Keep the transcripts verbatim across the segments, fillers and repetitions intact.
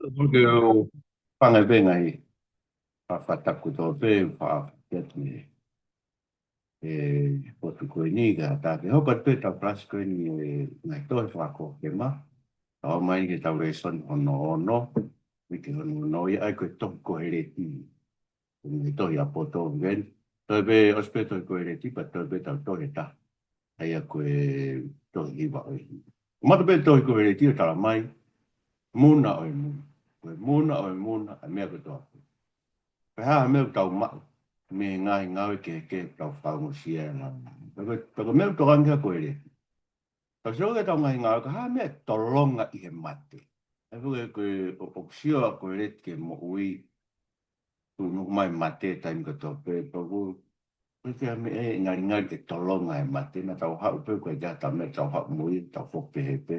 Ko e ʻoku ou fanga pē ngaahi fakatapu kotoa pē, fakaafeʻi atu e, e potu ko eni ka ta ke hoko atu pē ʻetau kalasi ko eni e ngaahi tohi fakakokema. Tau mai ki heʻetau lēsoni hono ono, ʻi he hono ono ia ʻa ia ko e tohi Koheleti. Ko e tohi ʻa Poto ʻeni. Toe pē ʻosi pē tohi Koheleti, pea toe pē tau tohi ʻe taha. ʻA ia ko e tohi hiva ʻo e himi. Kamata pē tohi Koheleti ʻo tala mai, muna ʻo e muna. Ko e muna ʻo e muna, ʻa e meʻa kotoa pē. Pe ko e hā ha meʻa ʻoku tau maʻu mei he ngaahi ngāue kehekehe ʻoku tau fakaongosia ʻi he lalolagi. Pe ko e, pe ko e meʻa ʻoku tokanga ki ai ʻa Koheleti. Tau sio ki heʻetau ngaahi ngāue, ko e hā ha meʻa ʻe tolonga ʻi he mate. ʻA ia ko e, ko e, ʻo, ʻoku sio ʻa Koheleti ki he moʻui, tuʻunuku mai mate taimi kotoa pē, pea ʻoku ʻikai ke ʻi ai ha meʻa ʻe ngalingali ke tolonga ʻi he mate, naʻa tau haʻu pē, ʻoku ʻikai ke ʻi ai ha meʻa ʻe tau haʻu mo ia, tau foki pehē pē.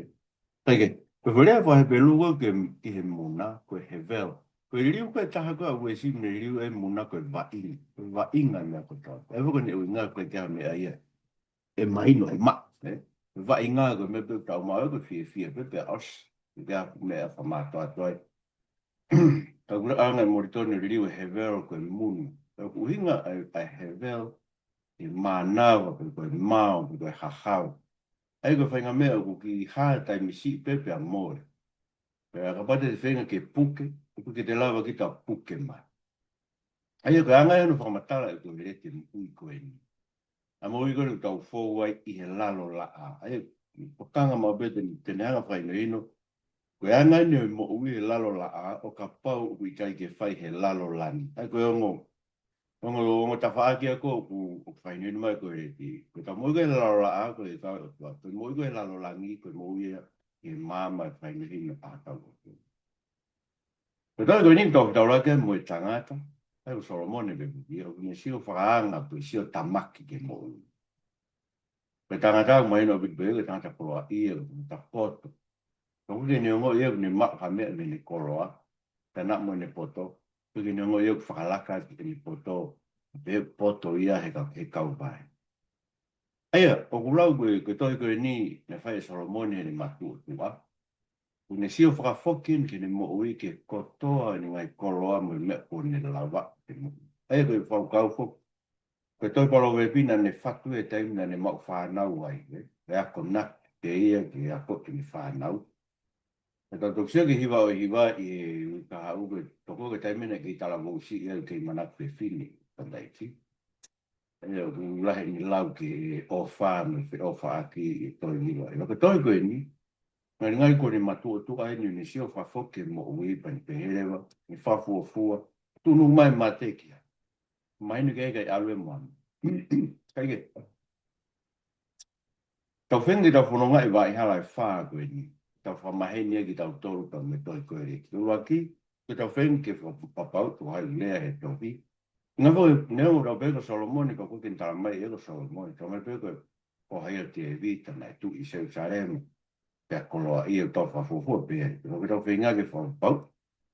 Kae kehe, ko e foʻi lea faka-Hepelū ko ē ki he, ki he muna, ko e hevel. Ko e liliu ko ē ʻe taha ko ē ʻa Uesi naʻe liliu e muna ko e vaʻinga. Ko e vaʻinga e meʻa kotoa. ʻA ia ko ʻene ʻuhinga ko e ʻikai ke ʻi ai ha meʻa ia ʻe mahino ʻe maʻu, ē? Vaʻinga ko e meʻa pē ʻoku tau maʻu ko e fiefia pē pea ʻosi. ʻIkai ha meʻa fakamātoato ai. Ka ʻoku anga e Molitoni ʻo liliu e hevel ko e munu. Ka ʻoku ʻuhinga ʻa e, ʻa e hevel, ʻi he mānava, pe ko e mao, pe ko e hahau. ʻA ia ko e faʻahinga meʻa ʻoku kiʻi hā taimi siʻi pē pea mole. Pea kapau te te feinga ke puke, ʻoku ʻikai te te lava ke ta puke mai. ʻA ia ko e anga ia hono fakamatala ʻe Koheleti e moʻui ko eni. ʻA e moʻui ko eni ʻoku tau fou ai ʻi he lalo laʻā. ʻA ia, ʻoku tokanga maʻu pē te, te ne hanga ʻo fakahinohino ko e anga eni ʻo e moʻui he lalo laʻā, ʻo kapau ʻoku ʻikai ke fai he lalo langi. ʻA ia ko e ongo, ongo, ongo tafaʻaki ia ko ē ʻoku, ʻoku fakahinohino mai ʻe Koheleti. Ko ʻetau moʻui ko ē he lalo laʻā, ko e kau ʻOtua. Ko e moʻui ko ē he lalo langi, ko e moʻui ia ʻi he maama ʻoku fakahinohino ʻa hotau ʻOtua. Ko e tohi ko eni ʻoku tau fetaulaki ai mo e tangata, ʻa ia ko Solomone pē foki ia, ʻoku ne sio fakaanga pe sio tamaki ki he moʻui. Ko e tangata ʻoku mahino ʻaupito pē, ko e tangata koloaʻia, ko e tangata poto. Ka ʻoku ʻikai ke ne ongoʻi ia ʻoku ne maʻu ha meʻa mei heʻene koloa, pe naʻa mo ʻene poto. ʻOku ʻikai ke ne ongoʻi ia ʻoku fakalaka atu ki heʻene poto, pe poto ia he ka-, he kauvai. ʻA ia, ʻoku lau ko e, ko e tohi ko eni naʻe fai ʻe Solomone heʻene matuʻotuʻa. ʻOku ne sio fakafoki eni ki heʻene moʻui ki he kotoa ʻene ngaahi koloa mo e meʻa kuo ne lava ke moʻui. ʻA ia ko e fakakaukau foki. Ko e tohi Palōveepi naʻa ne fatu he taimi naʻa ne maʻu fānau ai, ē? Pea akonaki pē ia ke akoʻi ʻene fānau. Pea tau toki sio ki he hiva ʻo e hiva ʻi he uike kahaʻu ko ē, tokua ko e taimi naʻe kei talavou siʻi ai, kei manako fefine, tangataʻeiki. ʻA ia ʻoku lahi ʻene lau ki he ʻofa mo e feʻofaʻaki ʻi he tohi hiva. ʻA ia ko e tohi ko eni, ngalingali ko ʻene matuʻotuʻa eni ʻo ne sio fakafoki ki he moʻui pea ne pehē leva, ne fakafuofua, tuʻunuku mai mate ki ai. Mahino ke ʻikai ʻalu e moana. Kae kehe. Tau feinga ke tau fononga ʻi he vaʻa hala ʻe fā ko eni. Tau fakamaheni ai kitautolu pea mo e tohi Koheleti. Ko e ʻuluaki, ke tau feinga ke fakapapauʻi ko hai ʻoku lea he tohi. Ngā fo, neongo ʻoku tau pehē ko Solomone, ka ʻoku ʻikai ke ne tala mai ʻe ia ko Solomone. Tala mai pē ko e, ko hai ʻa Tēvita naʻe tuʻi ʻi Selusalema. Pea koloaʻia ʻo tau fakafuofua pē ai. Ko e tau feinga ke fakapapauʻi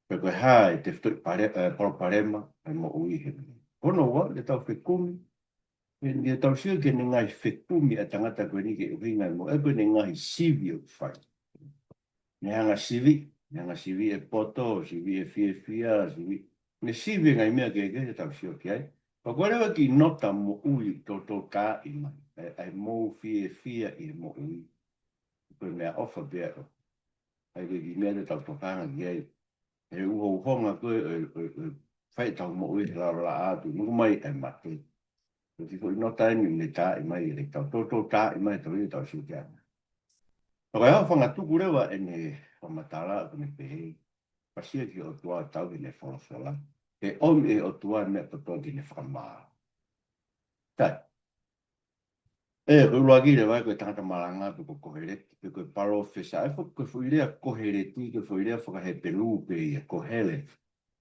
pe ko e hā e tefitoʻi pale-, ē, palopalema ʻa e moʻui he. Ko hono ua, ke tau fekumi. Ke, ke tau sio ki heʻene ngaahi fekumi ʻa e tangata ko eni ki he ʻuhinga ʻo e moʻui, ē, ko ʻene ngaahi sivi ʻoku fai. Ne hanga sivi, ne hanga sivi e poto, sivi e fiefia, sivi. Ne sivi e ngaahi meʻa kehekehe ke tau sio ki ai. Pea ko e leva kiʻi nota moʻui ʻoku toutou taaʻi mai. ʻA e, ʻa e mou fiefia ʻi he moʻui. Ko e meʻaʻofa pē ia. ʻA ia ko e kiʻi meʻa te tau tokanga ki ai. He uhouhonga ko ē, ē, ē, ē, fai ʻetau moʻui he lalo laʻā, tuʻunuku mai e mate. Ko e kiʻi foʻi nota eni ne taaʻi mai, ʻe tau toutou taaʻi mai, tau ʻi tau sio ki ai. Pea ko e hā e fanga tuku leva ʻene fakamatala ʻoku ne pehē, ʻapasia ki he ʻOtua ʻo tauhi ʻene folofola. He ʻomi ʻe he ʻOtua e meʻa kotoa ki heʻene fakamāu. Sai. ʻE, ko e ʻuluaki leva ia ko e tangata malanga pe ko Koheleti, pe ko e palōfesa. ʻA ia foki ko e foʻi lea Koheleti, ko e foʻi lea faka-Hepelū pē ia, Koheleth.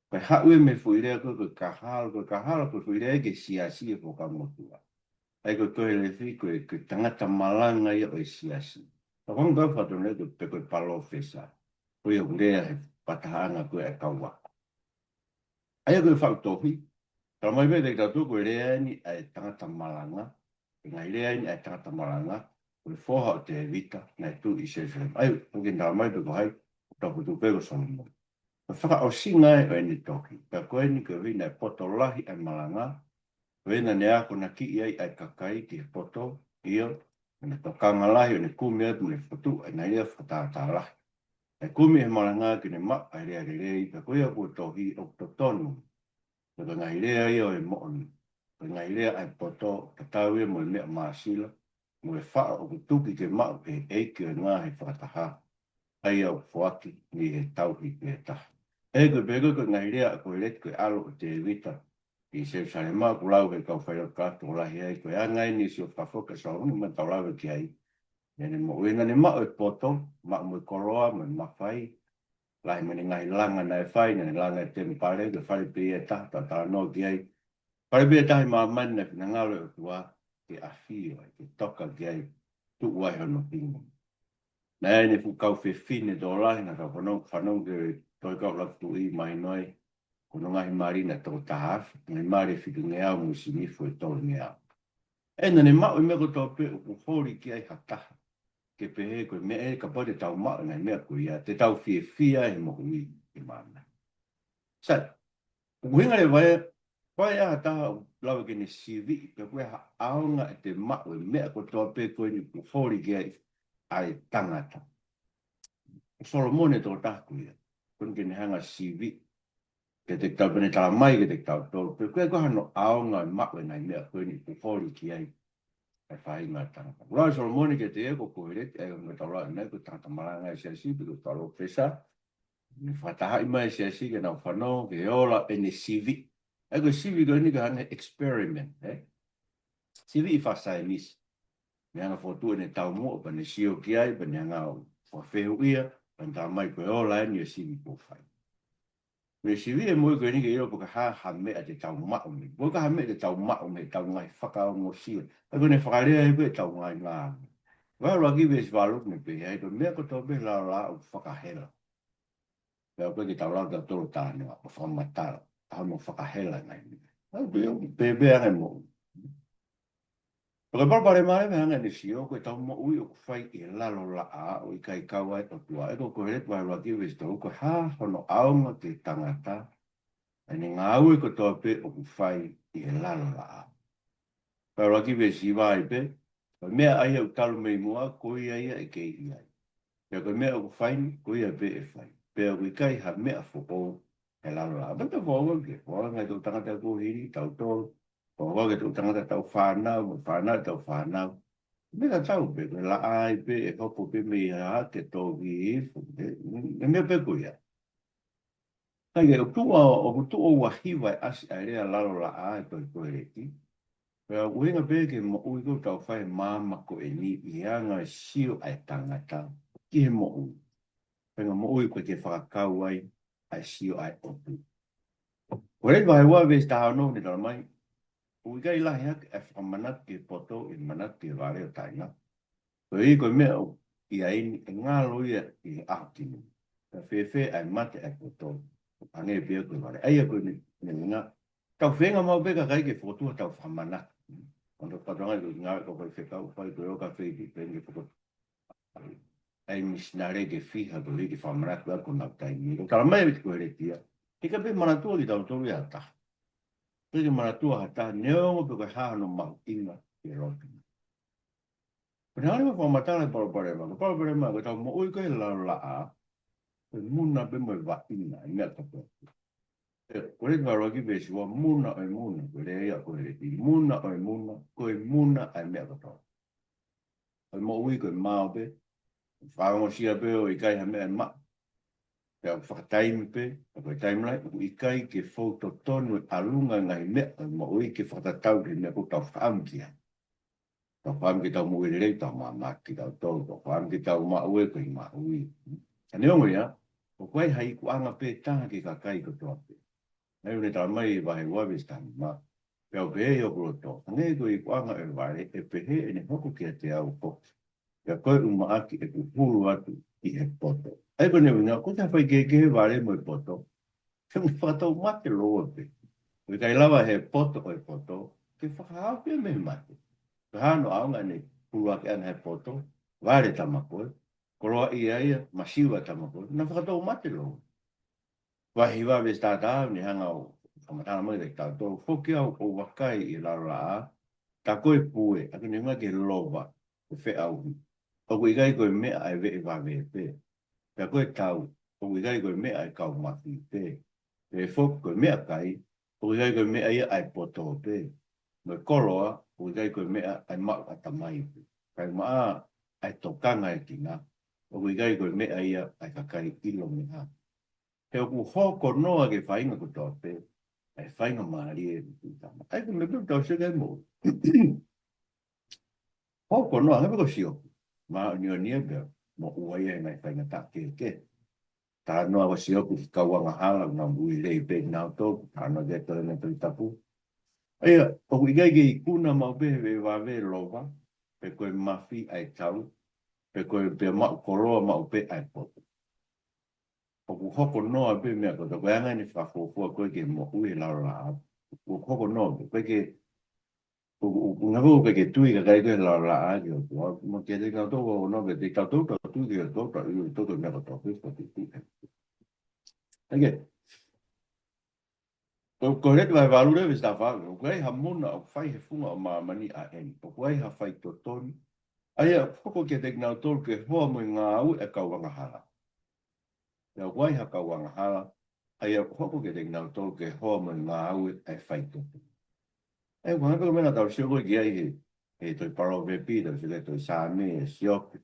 Ko e haʻu ia mei he foʻi lea ko e, ko e kahal, ko e kahal, ko e foʻi lea ia ki he siasi ʻi he Fuakava Motuʻa. ʻA ia ko e Koheleti, ko e, ko e tangata malanga ia ʻo e siasi. Ka ko e anga fakatonulea ko e, pe ko e palōfesa. Ko ia ʻoku lea he fakatahaʻanga ko ē ʻa e kau ako. ʻA ia ko e faʻu tohi. Tala mai pē kiate kitautolu ko e lea eni ʻa e tangata malanga. Ko e ngaahi lea eni ʻa e tangata malanga. Ko e foha ʻo Tēvita, naʻe tuʻi ʻi Selusalema. ʻA ia, ʻoku ʻikai ke ne tala mai pe ko hai, ʻoku tau fokotuʻu pē ko Solomone. Ko e fakaʻosinga ē ʻo ʻene tohi, pea ko eni ko e ʻuhinga ʻe poto lahi ʻa e malanga, ko ena naʻe akonakiʻi ai ʻa e kakai ki he poto, ʻio, ʻene tokanga lahi ʻo ne kumi atu mo ne fokotuʻu ʻa e ngaahi lea fakatātā lahi. ʻE kumi ʻe he malanga ke ne maʻu ʻa e lea lelei, pea ko ia kuo tohi ʻoku totonu. Pea ko e ngaahi lea ia ʻo e moʻoni. Ko e ngaahi lea ʻa e poto, tatau ia mo e meʻa māsila, mo e faʻo ʻoku tuki ke maʻu ʻe he ʻEiki ʻo e ngaahi fakataha. ʻA ia ʻoku foaki ni he tauhi pē taha. ʻE ko e pē ko e ngaahi lea ʻa Koheleti ko e ʻalo ʻo Tēvita ʻi Selusalema, ʻoku lau he kau faiako tokolahi ai, ko e anga eni ʻo e sio fakafoki ʻa Solomone, mo tau lave ki ai. Naʻa ne moʻui, naʻa ne maʻu e poto, maʻu mo e koloa, mo e mafai, lahi mo ʻene ngaahi langa naʻe fai, naʻa ne langa e temipale, ko e fale pē ia ʻe taha, tau talanoa ki ai. Fale pē ia ʻe taha ʻi māmani naʻe finangalo e ʻOtua ke ʻafio ai, ke toka ki ai, tuʻu ai hono hingoa. Naʻe ʻi ai ʻene fuʻu kau fefine tokolahi, naʻa tau fanongo, fanongo ki he Tohi Kau Ulakutuʻi, mahino ai, ko hono ngaahi mali naʻe toko taha afe, ngaahi mali ʻe fitungeau mo e sinifu ʻe tolungeau. ʻE, naʻa ne maʻu e meʻa kotoa pē ʻoku holi ki ai ha taha. Ke pehē ko e meʻa ē, kapau te tau maʻu e ngaahi meʻa ko ia, te tau fiefia he moʻui ʻi māmani. Sai, ʻoku ʻuhinga leva ia, ko e hā ha taha ʻoku lava ke ne siviʻi, pe ko e hā ʻaonga ʻete maʻu e meʻa kotoa pē ko eni ʻoku holi ki ai ʻa e tangata. Ko Solomone toko taha ko ia. Ko eni ke ne hanga siviʻi, ke te tau pene tala mai ke te tau tolu. Pe ko e hā hano ʻaonga e maʻu e ngaahi meʻa ko eni ʻoku holi ki ai ʻa e faʻahinga tangata. Lau ʻe Solomone kiate ia ko Koheleti, ʻa ia ko e tau lau ʻanenai ko e tangata malanga ʻi he siasi, pe ko e palōfesa. Ne fakatahaʻi mai e siasi ke nau fanongo ki he ola ʻene siviʻi. ʻA ia ko e siviʻi ko eni ko e hangē ha experiment, ē? Siviʻi fakasaienisi. Ne hanga fokotuʻu ʻene taumuʻa, pea ne sio ki ai, pea ne hanga ʻo fakafehuʻia, pea ne tala mai ko e ola eni ʻo e sivi kuo fai. Mei he sivi ʻe moʻui ko eni ke ʻilo pe ko e hā ha meʻa te tau maʻu mei. Pe ko e hā ha meʻa te tau maʻu mei heʻetau ngaahi fakaongosia. ʻA ia ko ʻene fakalea ai pē ʻetau ngaahi ngāue. Vahe ʻuluaki veesi valu ne pehē ai ko e meʻa kotoa pē he lalo laʻā ʻoku fakahela. Pea ʻoku ʻikai ke tau lava tautolu ʻo talanoa, ʻo fakamatala, ʻa hono fakahela ngaahi meʻa. ʻA ia pē, pē, pē ange moʻui. Pea ko e palopalema leva he anga ʻene sio, ko ʻetau moʻui ʻoku fai ʻi he lalo laʻā ʻo ʻikai kau ai e ʻOtua. ʻA ia ko Koheleti vahe ʻuluaki veesi tolu, ko e hā hono ʻaonga ki he tangata, ʻene ngāue kotoa pē ʻoku fai ʻi he lalo laʻā. Vahe ʻuluaki veesi hiva ai pē, ko e meʻa ʻa ia ʻoku talu mei muʻa, ko ia ia ʻe kei ʻi ai. Pea ko e meʻa ʻoku fai ni, ko ia pē ʻe fai. Pea ʻoku ʻikai ha meʻa foʻou he lalo laʻā. Pea tau foʻou ke, foʻou ngaahi toʻu tangata kuo hili, tautolu, foʻou ke toʻu tangata tau fānau, mo e fānau tau fānau. Meʻa tatau pē, ko e laʻā ia pē, ʻe hopo pē mei hahake toki hifo, ē, ʻe meʻa pē ko ia. Ka ʻi he ʻoku tuʻu ʻa, ʻoku tuʻu ʻo ua hiva e ʻasi ʻa e lea lalo laʻā ʻi he tohi Koheleti. Pea ʻoku ʻuhinga pē ki he moʻui ʻoku tau fai he māmani ko eni ʻi he anga e sio ʻa e tangata ki he moʻui. Pea ko e moʻui ko ē ke fakakau ai ʻa e sio ʻa e ʻOtua. Koheleti vahe ua veesi taha ono ne tala mai, ʻoku ʻikai lahi hake ʻa e fakamanatu ki he poto ʻi he manatu ki he vale ʻo taʻengata. Koeʻuhi ko e meʻa ʻoku ʻi ai ni ʻe ngalo ia ʻi he ʻaho kimui. Pea fēfē ʻa e mate ʻa e poto, ʻoku hangē pē ia ko e vale. ʻA ia ko eni, ʻene ʻuhinga, tau feinga maʻu pē kakai ke fokotuʻu haʻatau fakamanatu. Ko e tau patoʻanga ko e ngāue ko e faifekau, fai ko e ʻo ka fei ki, feinga ke fokotuʻu ʻa e misinale ke fiha koeʻuhi ke fakamanatu ʻaki honau taimi. Ko e tala mai ʻe Koheleti ia, ʻikai pē manatua kitautolu ia ha taha. ʻIkai ke manatua ha taha, neongo pe ko e hā hono mahuʻinga ki he lotu. Pea ne hanga leva ʻo fakamatala e palopalema. Ko e palopalema, ko ʻetau moʻui ko ē he lalo laʻā, ko e muna pē mo e vaʻinga e meʻa kotoa. ʻE, Koheleti vahe ʻuluaki veesi ua, muna ʻo e muna, ko e lea ia ʻa Koheleti, muna ʻo e muna, ko e muna ʻa e meʻa kotoa. Ko e moʻui ko e mao pē, fakaongosia pē ʻo ʻikai ha meʻa ʻe maʻu. Pea ʻoku fakataimi pē, ʻa ko e taimi lahi, ʻoku ʻikai ke fou totonu e ʻalunga e ngaahi meʻa ʻo e moʻui ke fakatatau ki he meʻa ʻoku tau fakaʻamu ki ai. Tau fakaʻamu ke tau moʻui lelei, tau mamaki kitautolu, tau fakaʻamu ke tau maʻu e ko e maʻu. Ka neongo ia, ʻoku ʻi ai ha ikuʻanga pē taha ki he kakai kotoa pē. Naʻe ʻoku ne tala mai ʻi he vahe ua veesi taha nima. Pea u pehē ʻi hoku loto, hangē ko e ikuʻanga ʻo e vale, ʻe pehē ʻene hoko kiate au foki. Pea ko e ʻumaʻaki ʻeku hulu atu ʻi he poto. ʻA ia ko ʻene ʻuhinga, ko e taha faikehekehe e vale mo e poto. He ʻoku fakatoumate lōua pē. ʻOku ʻikai lava he poto ʻo e poto ke fakahaofi ia mei he mate. Ko e hā hono ʻaonga ʻene huluʻaki ʻana he poto, vale tama ko ē, koloaʻia ia, masiva tama ko ē, naʻa fakatoumate lōua. Vahe hiva veesi taha taha, ne hanga ʻo fakamatala mai kiate kitautolu: Foki au ʻo vakai ʻi he lalo laʻā, tā ko e pue, ʻa ia ko e ʻuhinga ki he lova, ko e feʻauhi, ʻoku ʻikai ko e meʻa ʻa e veʻe vave pē. Pea ko e tau, ʻoku ʻikai ko e meʻa ʻa e kau mafi pē. Pea foki ko e meʻakai, ʻoku ʻikai ko e meʻa ia ʻa e poto pē. Mo e koloa, ʻoku ʻikai ko e meʻa ʻa e maʻu ʻatamai pē. Kae ʻumaʻā ʻa e tokanga ʻa e kina, ʻoku ʻikai ko e meʻa ia ʻa e kakai ʻilo meʻa. He ʻoku hoko noa ki he faʻahinga kotoa pē ʻa e faingamālie ʻo e Tuʻi Tama. ʻA ia ko e meʻa pē ʻoku tau sio ki ai mo. Hoko noa, hangē pē ko Siope. Māʻoniʻoni ia pea moʻua ia he ngaahi faingataʻa kehekehe. Talanoa ko Siope ki he kau angahala, naʻa nau ui lelei pē kinautolu, talanoa ki ai ʻa e Tohi Tapu. ʻA ia, ʻoku ʻikai ke ikuna maʻu pē he veʻe vave, lova, pe ko e mafi ʻa e tau, pe ko e pea maʻu koloa maʻu pē ʻa e poto. ʻOku hoko noa pē meʻa kotoa, ko e anga eni e fakafuofua ko ē ki he moʻui he lalo laʻā. ʻOku hoko noa pē, ʻoku ʻikai ke, ʻoku, ʻoku, ʻoku ngā ʻoku ʻikai ke tui e kakai ko ē he lalo laʻā ki he ʻOtua, mo kiate kinautolu ʻoku hoko noa pē, te tau tau tui ki he ʻOtua, tau ʻilo ʻe tautolu e meʻa kotoa pē, ko e tui. ʻA ia, ʻoku Kōhileti vahe valu leva veesi taha fā: ʻOku ʻi ai ha muna ʻoku fai he funga ʻo māmani ʻa eni, ʻoku ʻi ai ha faitotonu, ʻa ia ʻoku hoko kiate kinautolu ke hoa mo e ngāue ʻa e kau angahala. Pea ʻoku ʻi ai ha kau angahala, ʻa ia ʻoku hoko kiate kinautolu ke hoa mo e ngāue ʻa e faitotonu. ʻA ia, ko e hā pē ko e meʻa naʻa tau sio ko ē ki ai he, he tohi Palōvepi, tau sio ki he tohi Saame, ʻa Siope.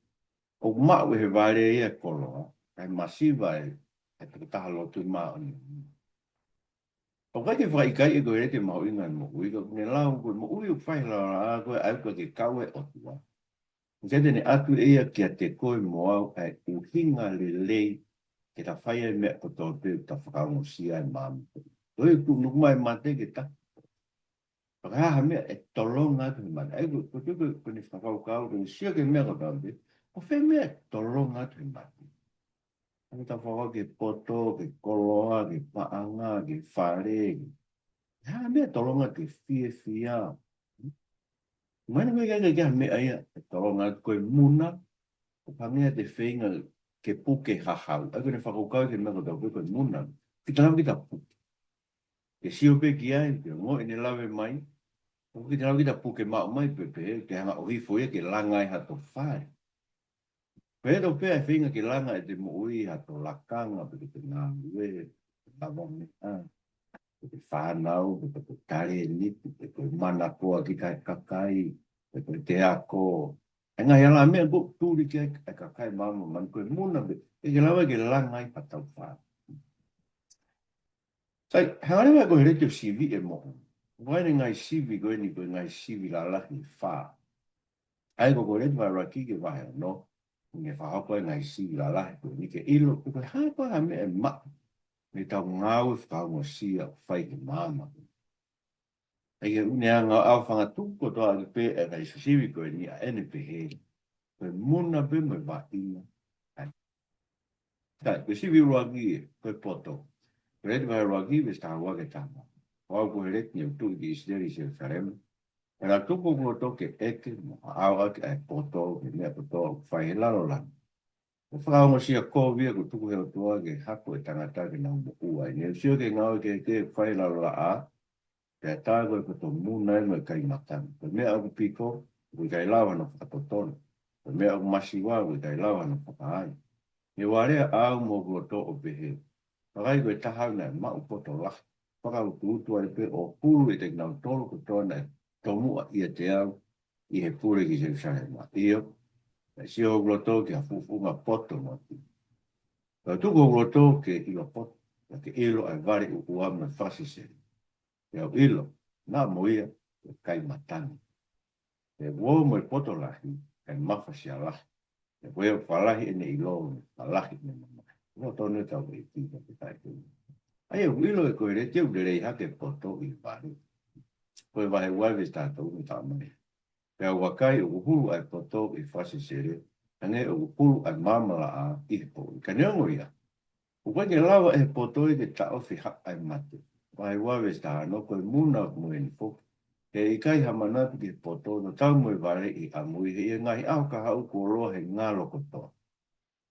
ʻOku maʻu ʻe he vale ia e koloa, kae masiva e, e tokotaha lotu māʻoniʻoni. ʻOku ʻikai ke fakaʻikaiʻi ʻe Kōhileti e mahuʻinga ʻo e moʻui, ka ʻoku ne lau ko e moʻui ʻoku fai he lalo laʻā ko ē ʻa ia ʻoku ʻikai ke kau ai e ʻOtua, ʻoku ʻikai te ne ʻatu ʻe ia kiate koe mo au ʻa e ʻuhinga lelei ke ta fai ai e meʻa kotoa pē ʻoku ta fakaongosia ai e maama. Ko e tuʻunuku mai e mate ke ta fakahā ha meʻa ʻe tolonga atu he mate. ʻA ia ko, ko, ko, ko, ko ʻene fakakaukau, ko ʻene sio ki he meʻa kotoa pē, ko fē meʻa ʻe tolonga atu he mate. ʻA ia tau fakakaukau ki he poto, ki he koloa, ki he paʻanga, ki he fale, ki he hā e meʻa ʻe tolonga, ki he fiefia. Mahino ko e ʻikai ke ʻi ai ha meʻa ia ʻe tolonga atu. Ko e muna, ʻoku hangē ia ʻete feinga ke puke ha hau. ʻA ia ko ʻene fakakaukau ki he meʻa kotoa pē ko e muna. Kita lava kita puke. Ke sio pē ki ai, ke ongoʻi ʻene lave mai, ʻoku kita lava kita puke maʻu mai pē, pehē ke hanga ʻo hifo ia ke langa ai hato fale. Pea ʻe toʻo pē ʻa e feinga ke langa ʻete moʻui hato lakanga, pe ko ʻete ngāue, pe ko ʻete lavameʻa, pe ko ʻete fānau, pe ko ʻete talēniti, pe ko e manakoa kita he kakai, pe ko ʻete ako. ʻA e ngaahi ala meʻa ʻoku tuli ki ai e kakai maama, maama ko e muna pē, ʻe ke lava ke langa ai hato fale. Sai, hanga leva ʻe Kōhileti ʻo sivi e moʻui. ʻOku ʻi ai ʻene ngaahi sivi ko eni, ko e ngaahi sivi lalahi ʻe fā. ʻA ia ko Kōhileti vahe ʻuluaki ki he vahe ono, ʻoku ne fakahoko ai e ngaahi sivi lalahi ko eni ke ʻilo pe ko e hā koā ha meʻa ʻe maʻu mei heʻetau ngāue fakaongosia ʻoku fai he maama. ʻA ia ʻoku ne hanga ʻo ʻaofangatuku kotoa ʻaki pē e ngaahi sivi ko eni ʻa ʻene pehē, ko e muna pē mo e vaʻinga. ʻA ia, ko e sivi ʻuluaki ē, ko e poto. Kōhileti vahe ʻuluaki veesi taha ua ki he taha ono. Ko au Kōhileti, ne u tuʻu ki ʻIsileli ʻi Selusalema, pea naʻa ku tuku hoku loto ke ʻeke mo haʻao ʻaki ʻa e poto ki he meʻa kotoa ʻoku fai he lalo lahi. Ko e fakaongosia kovi ia kuo tuku ʻe he ʻOtua ki he hako ʻo e tangata ke nau moʻua ai. Ne u sio ki he ngāue kehekehe ʻoku fai he lalo laʻā, pea tā ko e poto muna ia mo e kai matangi. Ko e meʻa ʻoku piko, ʻoku ʻikai lava hono fakatotolo. Ko e meʻa ʻoku masiva, ʻoku ʻikai lava hono fakaai. Ne u alea au mo hoku loto ʻo pehē, vakai, ko e taha au naʻe maʻu poto lahi, fakautuutu ai pē ʻo hulu ʻiate kinautolu kotoa naʻe tomuʻa ʻiate au ʻi he pule ki Selusalema. ʻIo, naʻe sio hoku loto ki ha fuʻufuʻunga poto noa pē. Pea u tuku hoku loto ke ʻilo poto, pea ke ʻilo ʻa e vale ʻuʻua mo e fakasesele. Pea u ʻilo, naʻa mo ia ko e kai matangi. Pea uō mo e poto lahi, kae mafasia lahi. Pea ko ia ʻoku fālahi ʻene ʻilo, fālahi ʻene mamahi. Ko e tonu ʻetau ʻEiki ka te kai tonu. ʻA ia ʻoku ʻilo ʻe Kōhileti ʻoku lelei hake e poto ʻi he vale. Ko e vahe ua veesi taha tolu mo e taha ono. Pea u vakai, ʻoku hulu ʻa e poto ʻi he fakasesele, hangē ʻoku hulu ʻa e maama laʻā ʻi he poʻuli. Ka neongo ia, ʻoku ʻikai ke lava ʻe he poto ia ke taʻofi haʻa e mate. Vahe ua veesi taha ono, ko e muna ʻoku moʻoni foki. He ʻikai ha manatu ki he poto, tatau mo e vale ʻi ʻamui, he ʻi he ngaahi ʻaho kahaʻu kuo loa he ngalo kotoa.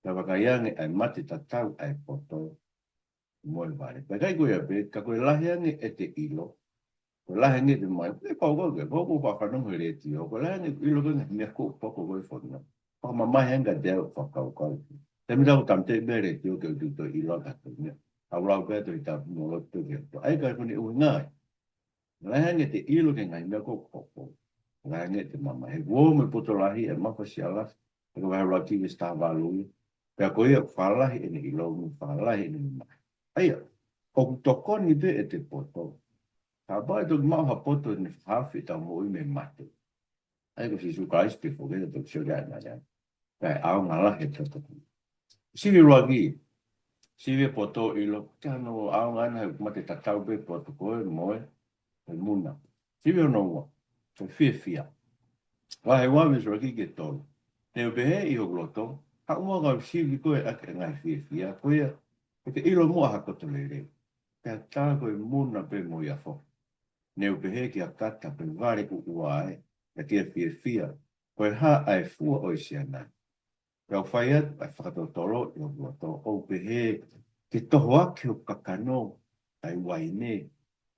Pea vakai ange, ʻa e mate tatau ʻa e poto. mo e vale. Pea ʻikai ko ia pē, ka ko e lahi ange ʻete ʻilo, ko e lahi ange ʻete mamahi, ʻoku ou fakakaukau ke, ʻoku ou faʻa fanongo he letiō, ko e lahi ange ʻilo ko e ngaahi meʻa ʻoku poko ko e fonua. Fakamamahi ange kiate au ʻeku fakakaukau. Taimi ʻoku ou tāmateʻi pē letiō ke u toe ʻilo atu ha meʻa. Ka u lau pē Tohi Tapu mo lotu ki ai. ʻA ia ko e ʻuhinga ia. Lahi ange ʻete ʻilo ki he ngaahi meʻa ʻoku hoko. Lahi ange ʻete mamahi. He ʻoku ʻomai ʻe he poto lahi ʻa e mafasia lahi. He ko e vahe ʻuluaki veesi taha valu ia. Pea ko ia ʻoku fakalahi ʻene ʻilo mo fakalahi ʻene mamahi. ʻA ia, ʻoku tokoni pē ʻete poto. Kapau ʻe toki maʻu ha poto ʻe ne fakahaofi ʻetau moʻui mei he mate. ʻA ia ko Sīsū Kalaisi pē foki ʻe toki sio ki ai ʻanai. Kae ʻaonga lahi e poto. Sivi ʻuluaki. Sivi e poto ʻilo. Ko e hā hono ʻaonga ʻana he mate tatau pē poto ko ē mo e, e muna. Sivi hono ua. Ko e fiefia. Vahe ua veesi ʻuluaki ki he tolu. Ne u pehē ʻi hoku loto, haʻu muʻa kau sivi koe ʻaki e ngaahi fiefia. Ko ia, ʻe ke ʻilo muʻa ha koto lelei. Pea tā ko e muna pē mo ia foki. Ne u pehē kia Kata, ko e vale kuo ua ē, ka kia fiefia, ko e hā ʻa e fua ʻo e siana. Pea u fai atu ʻa e fakatotolo ʻi hoku loto, ʻo u pehē, ke toho ʻaki hoku kakano ʻa e uaine,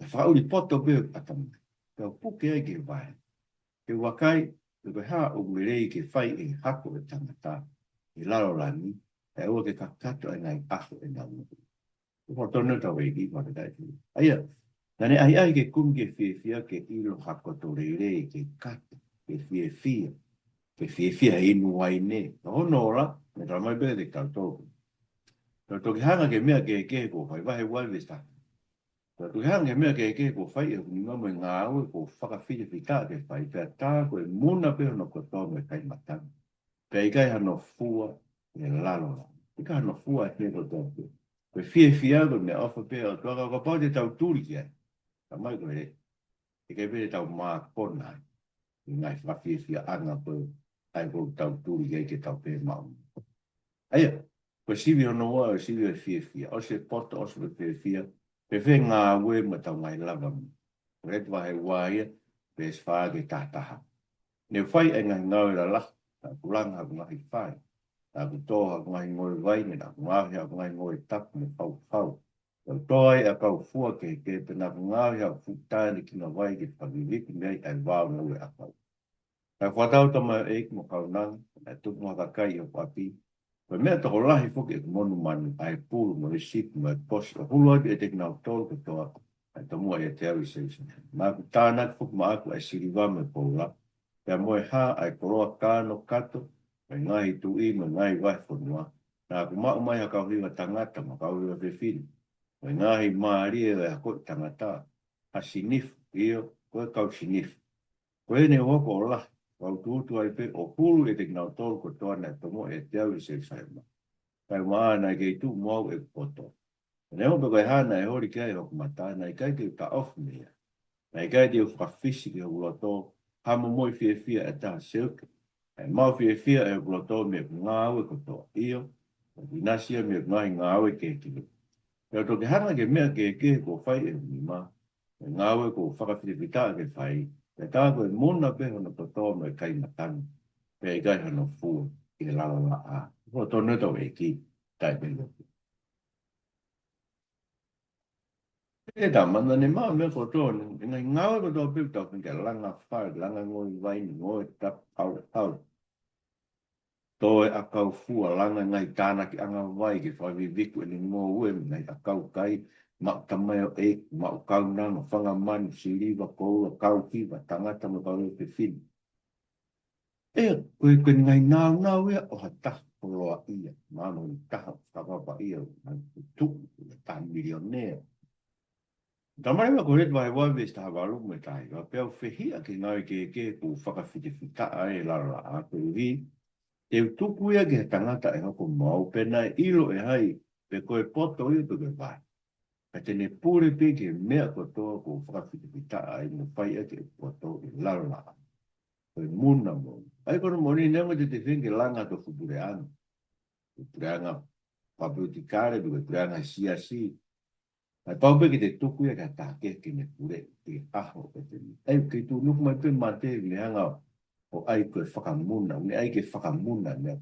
ʻe fakaʻuli poto pē hoku ʻatamai. Pea u puke ai ki he vale. Ke u vakai, pe ko e hā ʻoku lelei ke fai ʻe he hako ʻo e tangata ʻi lalo langi, kae ʻoua ke kakato ʻa e ngaahi ʻaho ʻenau moʻui. Ko e tonu ʻetau ʻEiki, fakafetaʻi. ʻA ia, naʻa ne ʻahiʻahi ke kumi ke fiefia, ke ʻilo ha koto lelei, ke kata, ke fiefia, ke fiefia he inu uaine. Ka hono ola, ne talamai pē kiate kitautolu. Ka toki hanga ki he meʻa kehekehe kuo fai, vahe ua veesi taha. Ka toki hanga ki he meʻa kehekehe kuo fai ʻe hoku nima mo e ngāue kuo fakafitefitaʻa ke fai, pea tā ko e muna pē hono kotoa mo e kai matangi. Pea ʻikai hano fua ʻi lalo langi. ʻIkai hano fua he kotoa pē. Ko e fiefia ko e meʻaʻofa pē ʻa e ʻOtua ka kapau te tau tuli ki ai. Talamai ko e, ʻikai pē te tau mākona ai. ʻI he ngaahi fakafiefiaʻanga ko ē ʻa ia ʻoku tau tuli ki ai ke tau pehē maʻu. ʻA ia, ko e sivi hono ua, ʻo e sivi ʻo e fiefia. ʻOsi e poto, ʻosi e fiefia. Fēfē ngāue mo ʻetau ngaahi lava meʻa. Ko e vahe ua ia, veesi fā ki he taha taha. Ne u fai ʻa e ngaahi ngāue lalahi, naʻa ku langa haku ngaahi fai. Naʻa ku tō haku ngaahi ngoue vaine, naʻa ku ngaohi haku ngaahi ngoue tapu mo fauhau. Naʻa ku tō ai ʻa e ʻakau fua kehekehe, pea naʻa ku ngaohi haku fuʻu taʻane kina vai ke fakaviviku mei ai ʻa e vao ngoue ʻakau. Naʻe fakatau tamaioʻeiki mo kaunanga, naʻe tupu ha kakai ʻi hoku ʻapi. Ko e meʻa tokolahi foki ʻeku monumanu, ʻa e pulu mo e sipi mo e kosi, ʻo hulu atu ʻiate kinautolu kotoa, ʻa e tomuʻa ʻiate au ʻi Selūsalema. Naʻa ku tānaki foki maʻaku ʻa e siliva mo e koula, pea mo e hā ʻa e koloa kānokato, mo e ngaahi tuʻi, mo e ngaahi vahefonua. Naʻa ku maʻu mai ha kau hiva tangata, mo ha kau hiva fefine, mo e ngaahi mālie ʻo e akoʻi tangata, ha sinifu, ʻio, ko e kau sinifu. Ko eni ʻoku hoko ʻo lahi, ʻo utuutu ai pē ʻo hulu ʻiate kinautolu kotoa naʻe tomuʻa ʻiate au ʻi Selūsalema. Kae ʻumaʻā naʻe kei tuʻu mo au ʻeku poto. Neongo pe ko e hā naʻe holi ki ai hoku mata, naʻe ʻikai te u taʻofi mei ai. Naʻe ʻikai te u fakafisi ki hoku loto ha momoi fiefia ʻe taha seʻi uke. ʻE maʻu fiefia ʻe hoku loto mei heʻeku ngāue kotoa, ʻio, ʻoku ʻinasi ia mei heʻeku ngaahi ngāue kehekehe. Pea u toki hanga ki he meʻa kehekehe kuo fai ʻe hoku nima, mo e ngāue kuo fakafitefitaʻa ke fai, pea tā ko e muna pē hono kotoa mo e kai matangi, pea ʻikai hano fua ʻi lalo laʻā. Ko e tonu ʻetau ʻEiki, taʻe pehē. ʻE tama, naʻa ne maʻu meʻa kotoa, ne ngaahi ngāue kotoa pē tau fenga langa fai, langa ngoue vaine, ngoue tapu, hau, hau. Tō e ʻakau fua, langa ngaahi tānakiʻanga vai ke fakaviviku ʻene ngoue mo e ngaahi ʻakau kai, maʻu tamaioʻeiki, maʻu kaunanga, fanga manu, siliva, koula, kau hiva tangata mo e kau hiva fefine. ʻE, ko e, ko e ngaahi naunau ia ʻo ha taha koloaʻia, mo ha taha fakapapauʻi ia, mo ha taha tuʻu, mo ha taha milionea. Talamai ʻe Kōlete vahe ua veesi taha valu mo e taha hiva, pea u fehiʻa ki he ngāue kehekehe kuo fakafitefitaʻa ai ʻi lalo laʻā, koeʻuhi te u tuku ia ki ha tangata ʻe hoko mo au, pe naʻe ʻilo ʻe hai pe ko e poto ia pe ko e vai. Ka te ne pule pē ki he meʻa kotoa kuo fakafitefitaʻa ai mo fai ʻaki ʻeku poto ʻi lalo laʻā. Ko e muna mo. ʻA ia ko hono moʻoni, neongo te te feinga ke langa ʻa ho fuʻu puleʻanga. Ko e puleʻanga fakapolitikale, pe ko e puleʻanga siasi. Naʻe pau pē ke te tuku ia ki ha taha kehe ke ne pule ʻi he ʻaho ʻo e temi. ʻA ia, kei tuʻunuku mai pē mate, ne hanga ʻo ʻai ko e fakamuna, ne ʻai ke fakamuna meʻa.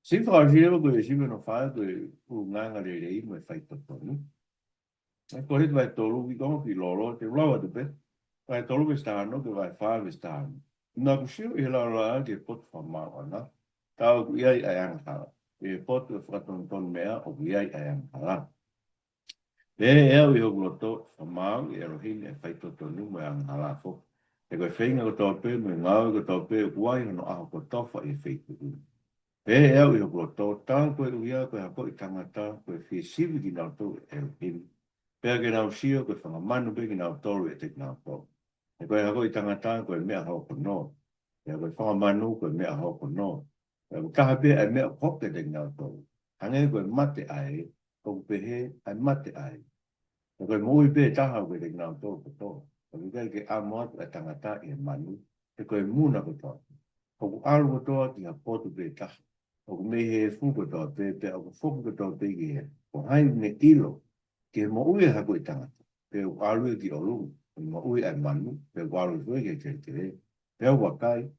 Sivi fakaʻosi leva ko e sivi hono fā ko e ʻulungaanga lelei mo e faitotonu. ʻA ia ko e Kōlinitō vahe tolu, kiʻi konga kiʻi lōloa, te u lau atu pē. Vahe tolu veesi taha ono ki he vahe fā veesi taha ono. Naʻa ku sio ʻi he laulā ki he potu fakamaauʻanga, tā ʻoku ʻi ai ʻa e angahala. ʻI he potu ʻo e fakatonutonu meʻa ʻoku ʻi ai ʻa e angahala. Pehē ʻe au ʻi hoku loto, fakamaau ʻi ʻElohimi ʻa e faitotonu mo e angahala foki. He ko e feinga kotoa pē mo e ngāue kotoa pē ʻoku ʻi ai hono ʻaho kotofa ʻi he feituʻu. Pehē ʻe au ʻi hoku loto, tā ko e ʻuhinga ko e hakoʻi tangata ko e fie sivi kinautolu ʻe ʻElohimi. Pea ke nau sio ko e fanga manu pē kinautolu ʻiate kinautolu. He ko e hakoʻi tangata ko e meʻa hokonoa. Pea ko e fanga manu ko e meʻa hokonoa. Pea ʻoku taha pē ʻa e meʻa ʻoku hoko kiate kinautolu. Hangē ko e mate ʻa ē, ʻoku pehē ʻa e mate ʻa ē. Pea ko e moʻui pē taha ʻoku kiate kinautolu kotoa. ʻOku ʻikai ke ʻamo atu ʻa e tangata ʻi he manu, he ko e muna kotoa. ʻOku ʻalu kotoa ki ha potu pē taha. ʻOku mei he efu kotoa pē, pea ʻoku foki kotoa pē ki hē. Ko hai ʻoku ne ʻilo ki he moʻui ʻa e hakoʻi tangata? Pea ʻoku ʻalu ia ki ʻolunga, ʻo moʻui ʻa e manu, pea ʻoku ʻalu foki ki he kelekele. Pea u vakai,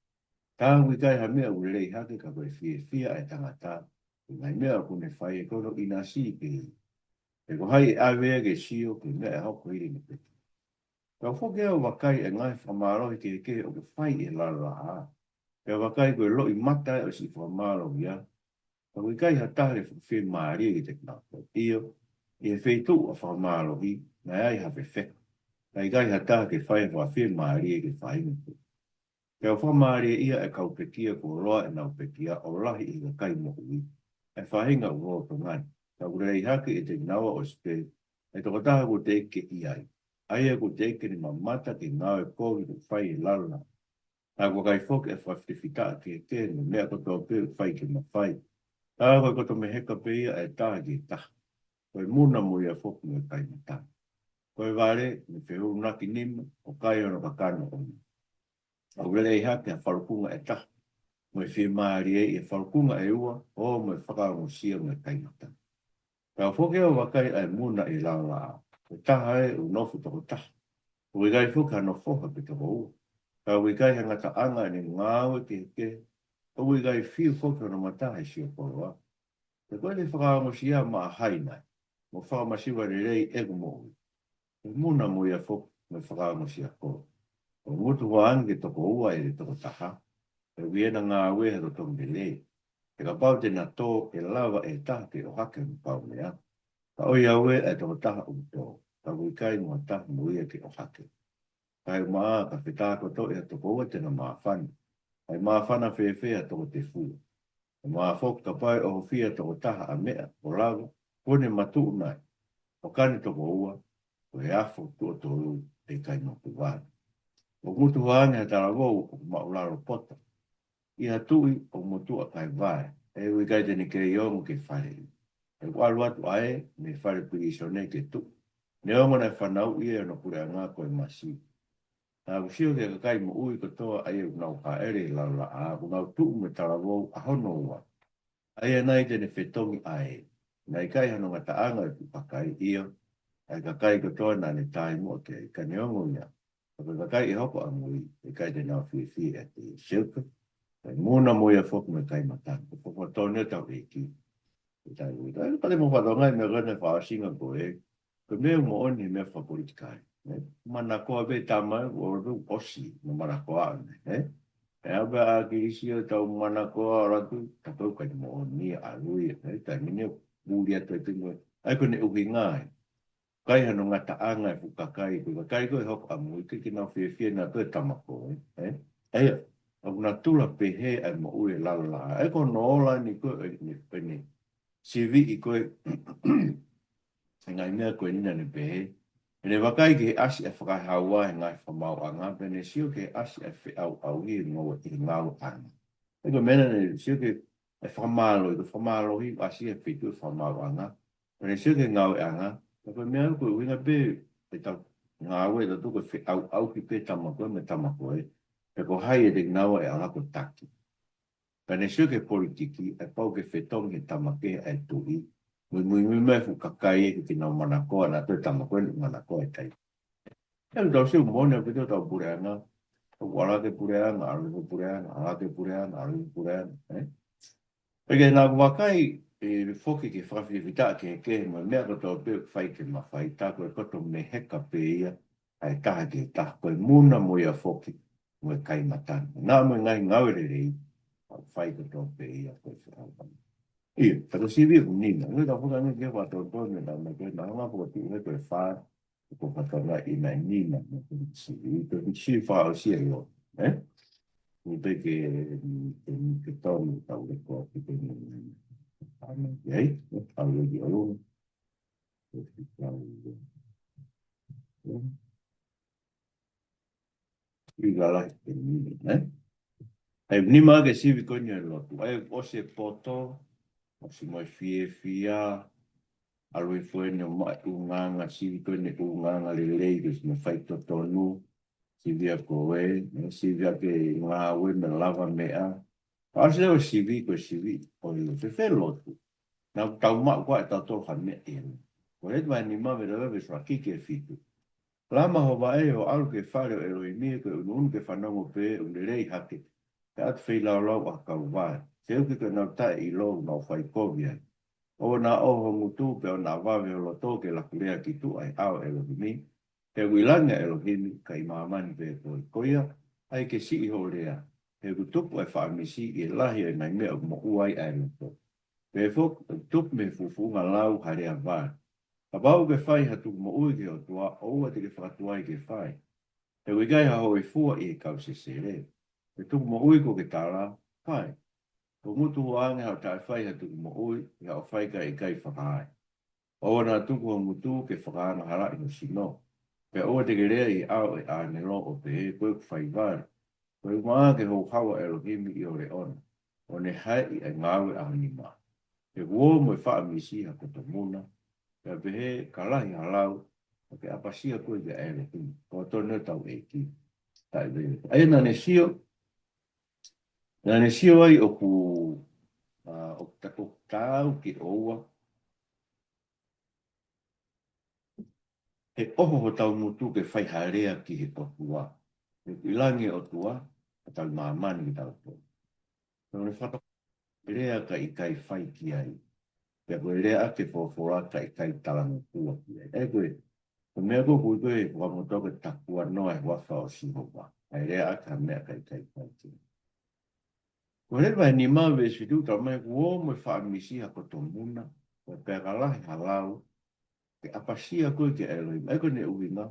tā ʻoku ʻikai ha meʻa ʻoku lelei hake ka ko e fiefia ʻa e tangata ʻi he ngaahi meʻa ʻoku ne fai, he ko hono ʻinasi pē ia. He ko hai ʻe ʻave ia ke sio ki he meʻa ʻe hoko hili ʻene pekia? Pea u foki au ʻo vakai ʻa e ngaahi fakamālohi kehekehe ʻoku fai ʻi he laulā. Pea vakai, ko e loʻimata ʻo e siʻi fakamālohia. Pea ʻoku ʻikai ha taha ke fakafiemālie kiate kinautolu. ʻIo, ʻi he feituʻu ʻo e fakamālohi, naʻe ʻi ai ha fefeka. Ka ʻikai ha taha ke fai ha fakafiemālie ki he faʻahinga ko ē. Pea ʻoku fakamālieʻia ʻa e kau pekia kuo loa ʻenau pekia, ʻo lahi ʻi he kakai moʻui ʻa e faʻahinga ʻoku lolotonga ni. Ka ʻoku lelei hake ʻiate kinaua ʻosi pē ʻa e tokotaha kuo teʻeki ke ʻi ai, ʻa ia kuo teʻeki ke ne mamata ki he ngāue kovi ʻoku fai ʻi he laulā. Naʻa ku vakai foki ʻa e fakafitafitaʻa kehekehe mo e meʻa kotoa pē ʻoku fai ke mafai. Ka ko e koto meheka pē ia ʻa e taha ki he taha. Ko e muna mo ia foki mo e kaimata. Ko e vale, mo e feʻunaki nima, ʻo kai hono kakano ʻomi. ʻOku lelei hake ha falukunga ʻe taha mo e fiemālie ʻi he falukunga ʻe ua, ʻo mo e fakaongosia mo e kaimata. Pea u foki au ʻo vakai ʻa e muna ʻi he laulā. Ko e taha ē ʻoku nofo toko taha. ʻOku ʻikai foki hano foha pe toko ua. Ka ʻoku ʻikai ha ngataʻanga ʻene ngāue kehekehe. ʻOku ʻikai fiu foki hono mata he siokoloa. He ko ʻene fakaongosia maʻa hai nai? Mo fakamasiva lelei ʻeku moʻui. Ko e muna mo ia foki mo e fakaongosia kolo. ʻOku ngutu hoʻo angi ki he toko ua ʻi he toko taha. He ʻoku ʻi heʻena ngāue ha totongi lelei. He kapau te na tō, ʻe lava ʻe he taha ke ʻohake hono kaumeʻa. Ka ʻoiauē, ʻa e toko taha ʻoku tō, ka ʻoku ʻikai mo ha taha mo ia ke ʻohake. Kaeʻumaʻā ka fetākotoʻi ha toko ua te na māfana. ʻE māfana fēfē ha toko tefua? ʻE māfana foki kapau ʻe ʻohofia ʻe ha toko taha ʻa e meʻa ʻo lava, kuo ne matuʻu nai, ʻo ka ne toko ua, ko e afo tuʻo tolu ʻe ʻikai mapu vale. ʻOku ngutu hoʻo angi ha talavou ʻoku maʻulalo poto, ʻi ha tuʻi ʻoku motuʻa kae vae, he ʻoku ʻikai te ne kei ongo ki he faleʻi. He ʻoku ʻalu atu ʻa ē mei he fale pilīsone ke tuʻu. Neongo naʻe fanauʻi ʻe hono puleʻanga ko e masiva. Naʻa ku sio ki he kakai moʻui kotoa ʻa ia ʻoku nau hāʻele ʻi he laulā, ʻoku nau tuʻu mo e talavou ʻa hono ua. ʻA ia nai te ne fetongi ʻa ē. Naʻe ʻikai hano ngataʻanga ʻeku kakai, ʻio, ʻa e kakai kotoa naʻa ne taimoʻa ki ai, ka neongo ia, ka ko e kakai ʻe hoko ʻamui, ʻe ʻikai te nau fiefia ʻiate ia. Seuka, ko e muna mo ia foki mo e kaimata. Ko e fakatonutonu ʻetau ʻEiki. ʻI he taimi ni, ka ko e pale mo fatonga ʻi he meʻa ko ē naʻe fakaʻosinga ko ē. Ko e meʻa moʻoni he meʻa fakapolitikale, ē? Manakoa pē tama ē, ʻo ʻosi, mo manakoa ʻo ne, ē? ʻE au pē ʻa Kilisi ʻo tau manakoa ʻo latu, ka ko e ʻikai moʻoni ʻa lui, ē? Taimi ni ʻoku puli atu e tino, ʻa ia ko ʻene ʻuhinga ē. ʻIkai hano ngataʻanga e fuʻu kakai, ko e kakai ko ē hoko ʻamui, ʻikai ke nau fiefia naʻa toe tama ko ē, ē? ʻA ia, ʻoku natula pehē ʻa e moʻui ʻi he laulā, ʻa ia ko hono ola ni ko ē, ʻene, ʻene siviʻi ko ē, ʻa e ngaahi meʻa ko eni naʻa ne pehē. ʻEne vakai ki he ʻasi ʻa e fakahaua he ngaahi fakamaauʻanga, pea ne sio ki he ʻasi ʻa e feʻauʻauhi he ngāue, he ngāueʻanga. ʻA ia ko e meʻa naʻa ne sio ki he fakamālohi, ko e fakamālohi ʻasi he feituʻu fakamaauʻanga. Pea ne sio ki he ngāueʻanga, ka ko e meʻa ko e ʻuhinga pē ʻetau ngāue ʻatautolu ko e feʻauʻauhi pē tama ko ē mo e tama ko ē, pe ko hai ʻiate kinaua ʻe ala ko e taki. Pea ne sio ki he politiki, ʻe pau ke fetongi he tama kehe ʻa e tuʻi, muimui mai e fuʻu kakai ʻoku ʻikai ke nau manakoa naʻa toe tama ko ē naʻe manakoa e tai. ʻE tau sio moʻoni ʻa e pito ʻetau puleʻanga, ʻoku ala ke puleʻanga, ʻalu ke puleʻanga, ala ke puleʻanga, ʻalu ke puleʻanga, ē? Pea ke nau vakai, ʻe foki ki he fakafefitaʻa kehekehe mo e meʻa kotoa pē ʻoku fai ke mafai, tā ko e koto meheka pē ia ʻa e taha ki he taha, ko e muna mo ia foki mo e kai matangi. Naʻa mo e ngaahi ngāue lelei ʻoku fai kotoa pē ia ko e fekau. ʻIa, tā ko e sivi ʻoku nima. Ngai tā foki ange ke fakatotonu e nau mai ko e nau ngā fokotuʻu he ko e fā, ko e fakatanga ʻi nai nima mo e sivi. Ko e sivi fakaʻosi ʻo e ʻaho, ē? Ni pē ke, ke, ke tonu tau le ko ki te ni. Ane, ʻei, ʻe, tau le ki ʻolunga. Ko e fekau. ʻI ka lahi ke nima, ē? ʻAi, nima ke sivi ko eni ʻa e lotu. ʻAi, ʻosi e poto, ʻosi mo e fiefia, ʻalu e foʻi eni ʻo maʻu e ʻulungaanga, sivi ko eni ʻulungaanga lelei, ke ʻosi mo e faitotonu, sivi ʻa koe, ē, sivi ʻa e ngāue mo e lavameʻa. Pea ʻosi leva sivi ko e sivi ʻo e lotu, fēfē lotu. Naʻa tau maʻu ko ē ʻe tautolu ha meʻa ʻi heni. Ko e leti vahe nima mo e lava veesi ʻuluaki ki he fitu. Lama ho vaʻe ʻo ʻalu ki he fale ʻo ʻElohimi, ko e ʻunuʻunu ke fanongo pē ʻoku lelei hake, pea ʻatu feilaulau ʻa e kau vaʻe. Seuki ko ʻenau taʻeʻilo ʻoku nau fai kovi ai. ʻOua naʻa ʻoho ho ngutu, pea ʻoua naʻa vave ho loto ke laku lea ki tuʻa ʻi he ʻao ʻo ʻElohimi. He ʻoku ʻi langi ʻa ʻElohimi, ka ʻi māmani pē koe. Ko ia, ʻai ke siʻi hoʻo lea. He ʻoku tupu ʻa e faʻa misi ʻi he lahi ʻo e ngaahi meʻa ʻoku moʻua ai ʻa e loto. Pea foki, ʻoku tupu mei he fuʻufuʻunga lau ha lea vale. Kapau ʻoku ke fai ha tukumoʻui ki he ʻOtua, ʻoua te ke fakatuai ke fai. He ʻoku ʻikai ha hōifua ʻi he kau sesele. He tukumoʻui kuo ke tala, fai. Ko e ngutu hua ange haʻo taʻefai ha tukumoʻui, ʻi haʻo fai kae ʻikai fakaai. ʻOua naʻa tuku ho ngutu ke fakaangahalaʻi ho sino. Pea ʻoua te ke lea ʻi he ʻao ʻo e ʻāngelo ʻo pehē, ko ʻeku fai vale. Ko e ʻumaʻā ke houhau ʻa ʻElohimi ʻi ho leʻo na, ʻo ne haeʻi ʻa e ngāue ʻa ho nima. He kuo ō mo e faʻa misi ha koto muna, pea pehē ka lahi ha lau, ʻo ke ʻapasia koe kia ʻElohimi, ko e tonu ʻetau ʻEiki. Taʻe veve. ʻAi naʻa ne sio, naʻa ne sio ai ʻoku, ʻa, ʻoku ta-, ʻoku taau ke ʻoua he ʻoho hotau ngutu ke fai ha lea ki he ʻOtua. He ʻoku ʻi langi ʻOtua, ka tau ʻi māmani kitautolu. Naʻa ne fata lea ka ʻikai fai ki ai. Pea ko e lea ʻa e folofola ka ʻikai talangofua ki ai. ʻE ko e, ko e meʻa ko ē ʻoku ui ko e fakamotoka ke takuanoa e huafa ʻo Sihova. ʻA e lea ʻa e meʻa ka ʻikai fai ki ai. Ko e leti vahe nima veesi fitu talamai kuo ō mo e faʻa misi ha koto muna, pea pehē ka lahi ha lau, ke ʻapasia koe kia ʻElohimi. ʻAi ko ʻene ʻuhinga.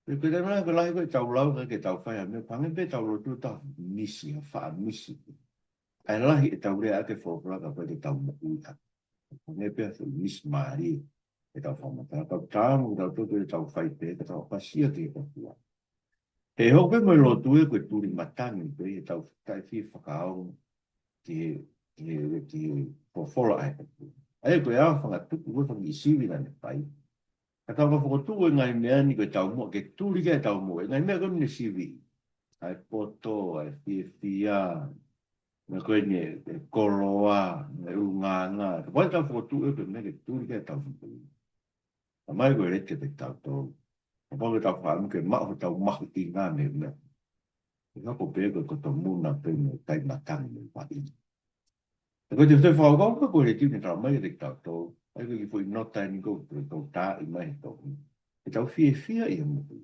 Pea ko e taimi lahi ko e lahi ko ē ʻetau lau ka ke tau fai ha meʻa, pangē pē ʻetau lotu ʻo tau misi, ha faʻa misi. ʻA e lahi ʻetau lea ʻa e folofola ka ko e ke tau moʻui ʻaki. Pangē pē ha faʻa misi mālie ʻetau fakamatala. Tau tāmu, tau toto ʻetau fai pē, ka tau ʻapasia ki he ʻOtua. He hoko pē mo e lotu ē ko e tuli matangi pē ʻi heʻetau taʻefie fakaongo ki he, ki he, ki he folofola ʻa e ʻOtua. ʻA ia ko e ʻaofangatuku ko e fanga kiʻi sivi naʻa ne fai. Ka tau ka fokotuʻu e ngaahi meʻa ni ko e taumuʻa ke tuli ki ai e taumuʻa. E ngaahi meʻa ko eni ne sivi. ʻA e poto, ʻa e fiefia, mo e ko eni e koloa, mo e ʻulungaanga. Kapau te tau fokotuʻu ē ko e meʻa ke tuli ki ai e taumuʻa. Talamai ko e leti kiate kitautolu. Kapau ke tau fakaʻamu ke maʻu hotau mahuʻinga mei he meʻa. ʻE hoko pē ko e koto muna pē mo e kai matangi mo e vaʻinga. He ko e te fai fakakaukau ko e leti ne talamai kiate kitautolu. ʻAi ko e kiʻi foʻi nota eni ko e tau taaʻi mai he tohi. Ke tau fiefia ʻi he moʻui.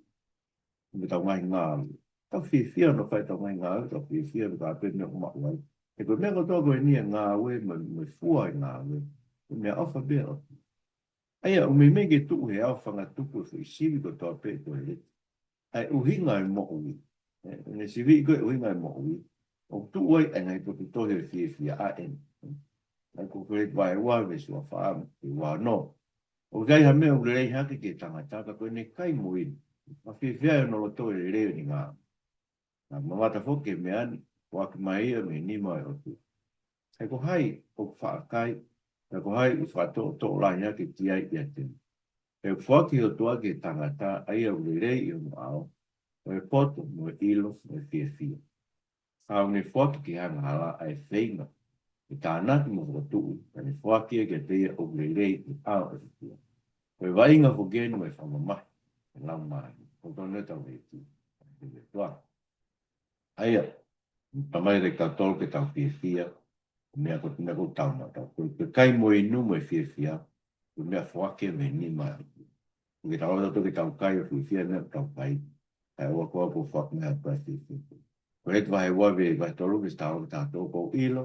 Mo ʻetau ngaahi ngāue. Tau fiefia ʻo fai ʻetau ngaahi ngāue, tau fiefia ʻo ka pē meʻa ʻoku maʻu ai. He ko e meʻa kotoa ko eni e ngāue, mo, mo e fua e ngāue. Ko e meʻaʻofa pē ʻa e ʻOtua. ʻA ia, ʻoku meimei ke tuʻu he ʻaofangatuku e foʻi sivi kotoa pē ko e leti. ʻA e ʻuhinga e moʻui. ʻE, ʻene sivi ko e ʻuhinga e moʻui. ʻOku tuʻu ai ʻa e ngaahi potu tohi ʻo e fiefia ʻa eni. ʻA ia ko e leti vahe ua veesi ua fā mo e ua ono. ʻOku ʻikai ha meʻa ʻoku lelei hake ki he tangata ka ko ʻene kai mo inu. Ka fiefia ʻi hono loto ʻi he lelei ʻo ʻene ngāue. Naʻa mamata foki ki he meʻa ni, foaki mai ia mei he nima ʻo e ʻOtua. He ko hai ʻoku faʻa kai, pea ko hai ʻoku fakatoʻotoʻo lahi hake ki ai ʻiate ia. He ʻoku foaki ʻe he ʻOtua ki he tangata, ʻa ia ʻoku lelei ʻi hono ʻao, ʻa e poto, mo e ʻilo, mo e fiefia. Ka ʻoku ne foaki ki he angahala ʻa e feinga ke tānaki mo fokotuʻu, ka ne foaki ia kiate ia ʻoku lelei ʻi he ʻao ʻo e ʻOtua. Ko e vaʻinga foki eni mo e fakamamahi ʻa e Laumālie. Ko e tonu ʻetau ʻEiki. ʻOtua. ʻA ia, talamai kiate kitautolu ke tau fiefia, Meʻa ko, meʻa ko tau na tau. Ko, ko e kai mo e inu mo e fiefia, ko e meʻa foaki mei he nima. Ko e tau tau ke tau kai ʻo fiefia meʻa ko tau kai. ʻA ia ʻoku ʻoku foaki mei he ʻOtua fiefia. Ko e Leti vahe ua veesi, vahe tolu veesi taha ki he taha tolu, ʻoku ou ʻilo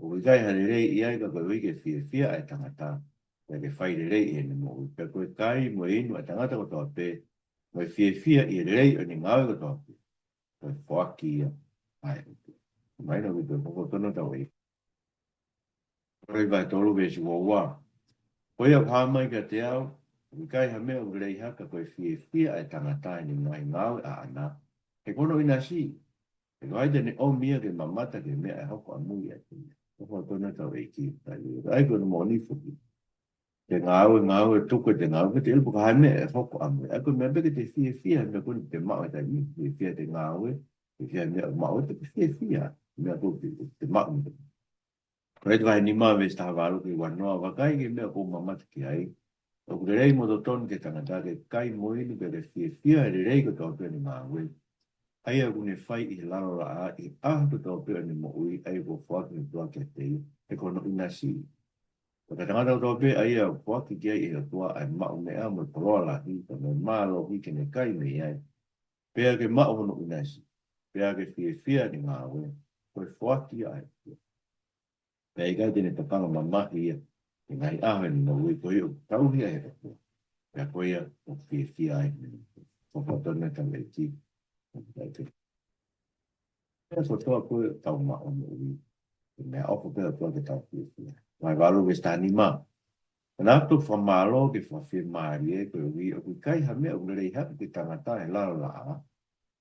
ʻoku ʻikai ha lelei ʻi ai ka koeʻuhi ke fiefia ʻa e tangata, pea ke fai lelei ʻi heʻene moʻui. Pea ko e kai mo e inu ʻa e tangata kotoa pē, mo e fiefia ʻi he lelei ʻo ʻene ngāue kotoa pē, ko e foaki ia ʻa e ʻOtua. Mai na uite ko tonu tau ʻEiki. Leti vahe tolu veesi ua ua. Ko ia ʻoku hā mai kiate au, ʻoku ʻikai ha meʻa ʻoku lelei hake ka ko e fiefia ʻa e tangata ʻi heʻene ngaahi ngāue ʻaʻana. He ko hono ʻinasi, he ko hai te ne ʻomi ia ke mamata ki he meʻa ʻe hoko ʻamui ʻiate ia. Ko tonu tau ʻEiki, tai ʻai ko e moʻoni foki. Te ngāue, ngāue, tuku te ngāue, ko e te ʻilo pe ko e hā e meʻa ʻe hoko ʻamui. ʻA ia ko e meʻa pē ke te fiefia he meʻa ko eni te maʻu he taimi ni, fiefia he ngāue, fiefia he meʻa maʻu, te fiefia he meʻa ko eni te, te maʻu. Ko Leti vahe nima veesi taha valu ki he ua noa, vakai ki he meʻa ʻoku ou mamata ki ai. ʻOku lelei mo totonu ki he tangata ke kai mo inu pea ke fiefia he lelei kotoa pē ʻo ʻene ngāue. ʻA ia ʻoku ne fai ʻi he lalo laʻā ʻi he ʻaho kotoa pē ʻo ʻene moʻui, ʻa ia kuo foaki ʻe he ʻOtua kiate ia, he ko hono ʻinasi. Pea ko e tangata kotoa pē ʻa ia ʻoku foaki ki ai ʻe he ʻOtua ʻa e maʻumeʻa mo e koloa lahi, pea mo e mālohi ke ne kai mei ai, pea ke maʻu hono ʻinasi, pea ke fiefia ʻene ngāue, ko e foaki ia ʻa e ʻOtua. Pea ʻikai te ne tokanga mamahi ia ʻi he ngaahi ʻaho ʻo ʻene moʻui, koeʻuhi ʻoku tauhi ia ʻe he ʻOtua, pea ko ia ʻoku fiefia ai. Ko tonu tau ʻEiki. Pea ko e tau maʻu moʻui, ko e meʻaʻofa pē ʻa e ʻOtua ke tau fiefia. Vahe valu veesi taha nima. Manatu fakamālō ke fakafiemālie koeʻuhi ʻoku ʻikai ha meʻa ʻoku lelei hake ki he tangata he lalo laʻā,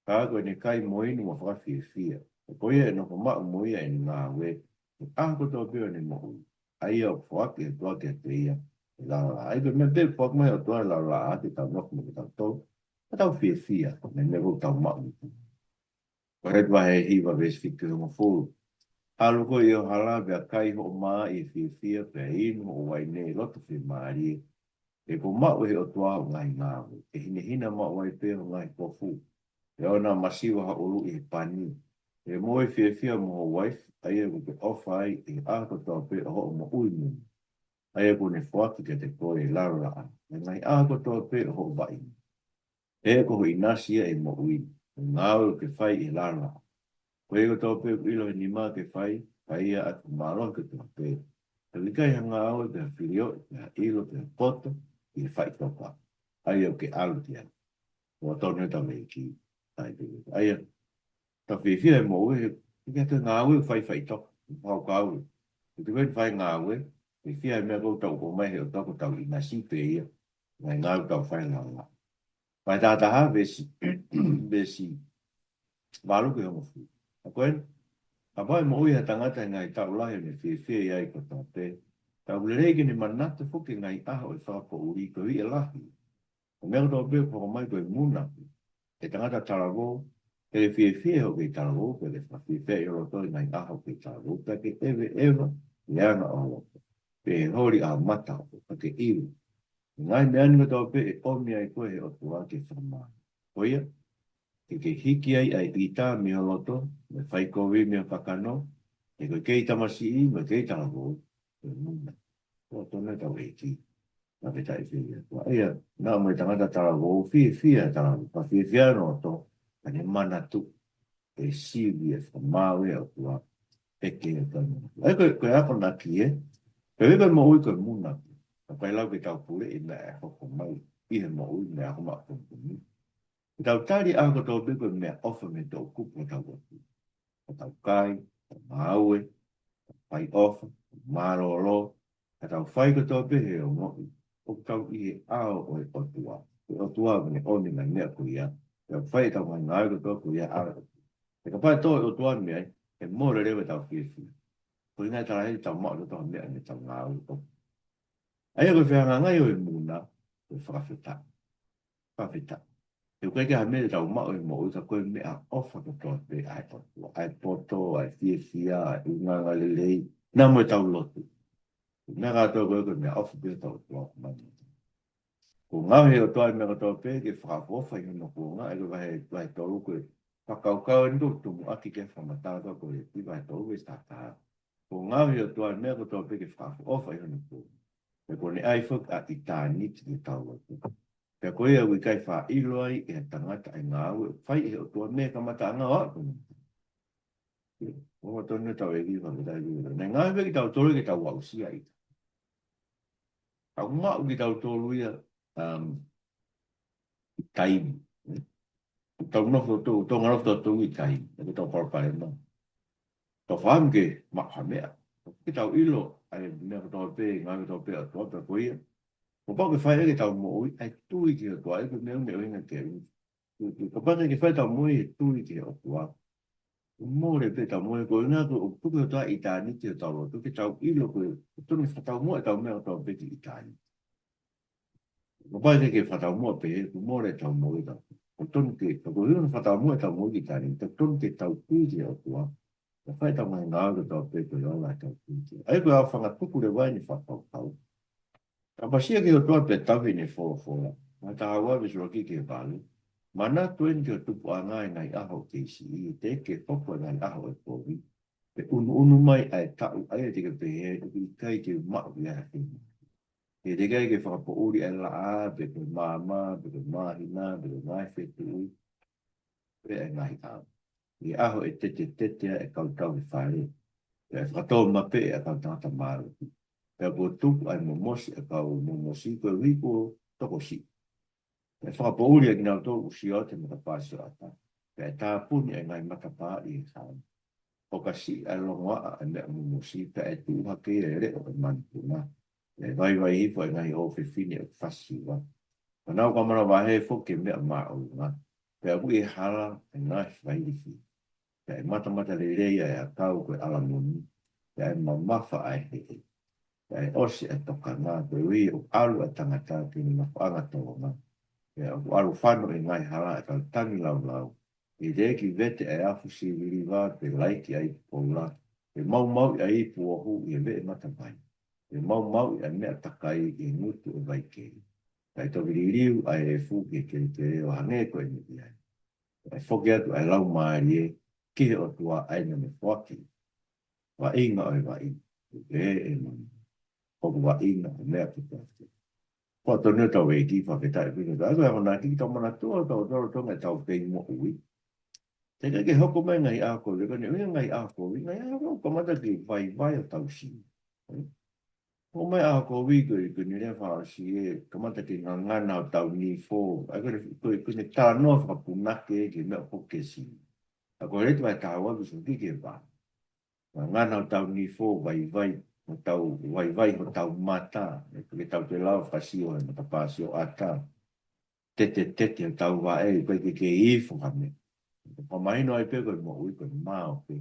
ka ko ʻene kai mo inu mo fakafiefia. He ko ia ʻe nofo maʻu mo ia ʻi heʻene ngāue, he ʻaho kotoa pē ʻo ʻene moʻui, ʻa ia ʻoku foaki ʻe he ʻOtua kiate ia he lalo laʻā. ʻA ia ko e meʻa pē ʻoku foaki mai ʻe he ʻOtua he lalo laʻā ke tau nofo mo kitautolu, ka tau fiefia mei he meʻa ʻoku tau maʻu. Ko Leti vahe hiva veesi fitu ki he hongofulu. ʻAlu koe ʻi ho hala pea kai hoʻo mā ʻi he fiefia, pea inu hoʻo uaine ʻi he loto fiemālie. He kuo maʻu ʻe he ʻOtua hoʻo ngaahi ngāue. ʻE hinehina maʻu ai pē ho ngaahi kofu, pea ʻoua naʻa masiva ho ʻulu ʻi he pani. Pea mo e fiefia mo ho uaifi, ʻa ia ʻoku ke ʻofa ai ʻi he ʻaho kotoa pē ʻo hoʻo moʻui muni, ʻa ia kuo ne foaki kiate koe he lalo laʻā, ʻi he ngaahi ʻaho kotoa pē ʻo hoʻo vaʻinga. He ko ho ʻinasi ia ʻi he moʻui, ʻa e ngāue ʻoku ke fai ʻi he lalo laʻā. Ko ia kotoa pē ʻoku ʻilo ʻe he nima ke fai, fai ia ʻaki ho mālohi kotoa pē. He ʻoku ʻikai ha ngāue, pe ha filioʻi, pe ha ʻilo, pe ha poto ʻi he faʻitoka, ʻa ia ʻoku ke ʻalu ki ai. Ko tonu tau ʻEiki, tai pē. ʻA ia, tau fiefia he moʻui, he ʻikai ha toe ngāue ʻoku fai faʻitoka, fakakaukau. He ʻoku ʻikai fai ngāue, fiefia he meʻa ʻoku tau ʻomai ʻe he ʻOtua ko hotau ʻinasi pē ia, ngaahi ngāue ʻoku tau fai he lalo laʻā. Vahe taha taha veesi, veesi valu ki he hongofulu. ʻA ko eni, kapau ʻe moʻui ha tangata he ngaahi taʻu lahi ʻo ne fiefia ʻi ai kotoa pē, ka ʻoku lelei ke ne manatu foki ki he ngaahi ʻaho ʻo e fakapoʻuli koeʻuhi ʻe lahi. Ko e meʻa kotoa pē ʻoku hoko mai ko e muna pē. ʻE tangata talavou, ke ke fiefia ʻi hoʻo kei talavou, pea ke fakafiefia ʻi ho loto ʻi he ngaahi ʻaho ʻo e kei talavou, pea ke ʻeveʻeva ʻi he anga ʻo ho loto, pea ʻe holi ʻa ho mata hoʻo, pea ke ʻilo. Ngaahi meʻa ni kotoa pē ʻe ʻomi ai koe ʻe he ʻOtua ke fakamālō. Ko ia, ke ke hiki ai ʻa e ʻita mei ho loto, mo e faikovi mei ho kakano, he ko e kei tamasiʻi mo e kei talavou, ko e muna. Ko tonu tau ʻEiki, na pē tai fiefia. ʻA ia, naʻa mo e tangata talavou, fiefia talavou, ka fiefia hono loto, ka ne manatu ʻe sivi ʻe fakamaau ʻe he ʻOtua, ʻe ke ʻe tonu. ʻA ia ko e, ko e akonaki ē, ko e, ko e moʻui ko e muna. Ka ʻikai lava ke tau puleʻi e meʻa ʻe hoko mai ʻi he moʻui, meʻa ʻe hoko mai ʻi he moʻui. Ke tau tali ʻaho kotoa pē ko e meʻaʻofa mei he toʻukupu ʻo hotau ʻOtua. Ka tau kai, tau ngāue, tau fai ʻofa, tau mālōlō, ka tau fai kotoa pē he ongoʻi ʻoku tau ʻi he ʻao ʻo e ʻOtua. Ko e ʻOtua ʻoku ne ʻomi e ngaahi meʻa ko ia, pea fai ʻetau ngaahi ngāue kotoa ko ia ʻa e ʻOtua. He kapau ʻe tō e ʻOtua mei ai, ʻe mole leva ʻetau fiefia. Ko e ngaahi tala heni ʻetau maʻu ʻetau meʻa mei heʻetau ngāue. ʻA ia ko e fehangahangai ʻo e muna, ko e fakafetaʻi. Fakafetaʻi. He ʻoku ʻikai ke ʻi ai ha meʻa te tau maʻu he moʻui ka ko e meʻaʻofa kotoa pē ʻa e ʻOtua. ʻA e poto, ʻa e fiefia, ʻa e ʻulungaanga lelei, naʻa mo ʻetau lotu. Meʻa kotoa ko ē ko e meʻaʻofa pē ʻa hotau ʻOtua ʻoku mai. Kuo ngaohi ʻe he ʻOtua e meʻa kotoa pē ke fakaʻofoʻofa ʻi hono kuonga, ʻa ia ko e vahe, vahe tolu ko e fakakaukau eni ʻoku tumuʻaki ki he fakamatala ko ē ʻi he vahe tolu veesi taha taha. Ko e ngaohi ʻe he ʻOtua e meʻa kotoa pē ke fakaʻofoʻofa ʻi hono ko. Pea kuo ne ʻai foki ʻa ʻitāniti ke tau lotu. Pea ko ia ʻoku ʻikai faʻa ʻilo ai ʻe ha tangata ʻa e ngāue ʻoku fai ʻe he ʻOtua mei he kamataʻanga ʻo aʻu ki he ʻoku. ʻOku totonu ke tau ʻeiki fakatai ki he. Naʻe ngaohi pē kitautolu ke tau aʻusia ʻi. Tau maʻu kitautolu ia, um, ʻi taimi. Tau nofo tau, tau ngalo tau tau ʻi taimi. ʻOku tau palopalema. Tau fakaʻamu ke maʻu ha meʻa. Ke tau ʻilo, ʻa e meʻa kotoa pē, ngāue kotoa pē ʻa e ʻOtua pē ko ia. Kuo pau ke fai ke tau moʻui, ʻa e tui ki he ʻOtua, ʻa e ko e meʻa, meʻa ʻuhinga ke u. Kapau te ke fai tau moʻui he tui ki he ʻOtua. Mole pē tau moʻui ko e ʻuhinga ko e ʻoku tuku ʻe he ʻOtua ʻitāniti ʻo tau lotu, ke tau ʻilo ko e, totonu ke fakatau moʻui tau meʻa kotoa pē ki ʻitāniti. Kapau te ke fakatau moʻui pē, ʻoku mole tau moʻui tau. Totonu ke, ka ko e ʻuhinga fakatau moʻui tau moʻui ki ʻitāniti, totonu ke tau tui ki he ʻOtua. Ka fai tau ngaahi ngāue kotoa pē ko e ola tau tui ki. ʻA ia ko e ʻaofangatuku leva eni fakakaukau. Ka pasia ki he ʻOtua pea tauhi ʻene folofola. Ngaahi Taha ua veesi ʻuluaki ki he valu. Manatu eni ki he tupuʻanga ʻi he ngaahi ʻaho kei siʻi, teʻeki ke hoko e ngaahi ʻaho ʻo e kovi. Pea ʻunuʻunu mai ʻa e taʻu ʻa ia te ke pehē ʻoku ʻikai ke maʻu ia ha fenua. He teʻeki ai ke fakapoʻuli ʻa e laʻā, pe ko e maama, pe ko e māhina, pe ko e ngaahi fetuʻu, pe ʻa e ngaahi ʻao. ʻI he ʻaho ʻe tetetete ai ʻa e kau tauhi fale. Pea ʻe fakatōmapeʻe ʻa e kau tangata mālohi. Pea kuo tupu ʻa e momosi ʻa e kau momosi koeʻuhi kuo tokosiʻi. Pea ʻe fakapoʻuli ʻa kinautolu ʻoku sio atu he matapā sioʻata. Pea ʻe tāpuni ʻa e ngaahi matapā ʻi he hau. ʻOka siʻi ʻa e longoaʻa ʻa e meʻa momosi, pea ʻe tuʻu hake ʻa e leʻo ʻo e manupuna. Pea ʻe vaivai hifo ʻa e ngaahi ʻofefine ʻoku fasi hiva. Pea nau ka manavahē foki ki he meʻa māʻolunga. Pea ʻoku ʻi he hala ʻa e ngaahi fakailifi. Pea ʻe matamatalelei ʻa e ʻakau ko e ʻalamoni. Pea ʻe mamafa ʻa e heʻe. Pea ʻe ʻosi ʻa e tokanga, koeʻuhi ʻoku ʻalu ʻa e tangata ki heʻene mafoʻanga tolonga. Pea ʻoku ʻalu fano ʻi he ngaahi hala ʻa e kau tangilāulau. ʻE teʻeki vete ʻa e afu siviliva, pe laiki ʻa e ipu koula, pe maumauʻi ʻa e ipu ohu ʻi he veʻe matavai, pe maumauʻi ʻa e meʻa takai ʻi he ngutu ʻo e vaikeli. Pea ʻe toki liliu ʻa e efu ki he kelekele ʻo hangē ko ʻene ʻi ai. Pea ʻe foki atu ʻa e laumālie ki he ʻOtua ʻa ia naʻa ne foaki. Vaʻinga ʻo e vaʻi, ʻe ʻe mani. ʻOku vaʻinga ʻa e meʻa kotoa pē. Ko e totonu tau ʻeiki fakafetaʻi pē ki he ʻOtua. Ko e akonaki ke tau manatua ʻa e ʻOtua lolotonga ʻetau kei moʻui. Teʻeki ke hoko mai ngaahi ʻaho kovi, ko ʻene ʻuhinga ngaahi ʻaho kovi, ngaahi ʻaho kovi kamata ke vaivai hotau sino. Hoko mai ʻaho kovi ko e, ko ʻene lea fakaʻosi ē, kamata ke ngangana hotau nifo. ʻA ia ko ʻene, ko e, ko ʻene talanoa fakapunake ki he meʻa ʻoku ke sino. ʻA ia ko e Leti vahe taha ua veesi ʻuluaki ki he valu. Ngangana hotau nifo, vaivai, hotau, vaivai hotau mata, ʻe ke tau te lau fakasio he matapā sioʻata. Tetetete hotau vaʻe, ʻikai ke kei ifo ha meʻa. Ko e mahino ai pē ko e moʻui ko e mao pē.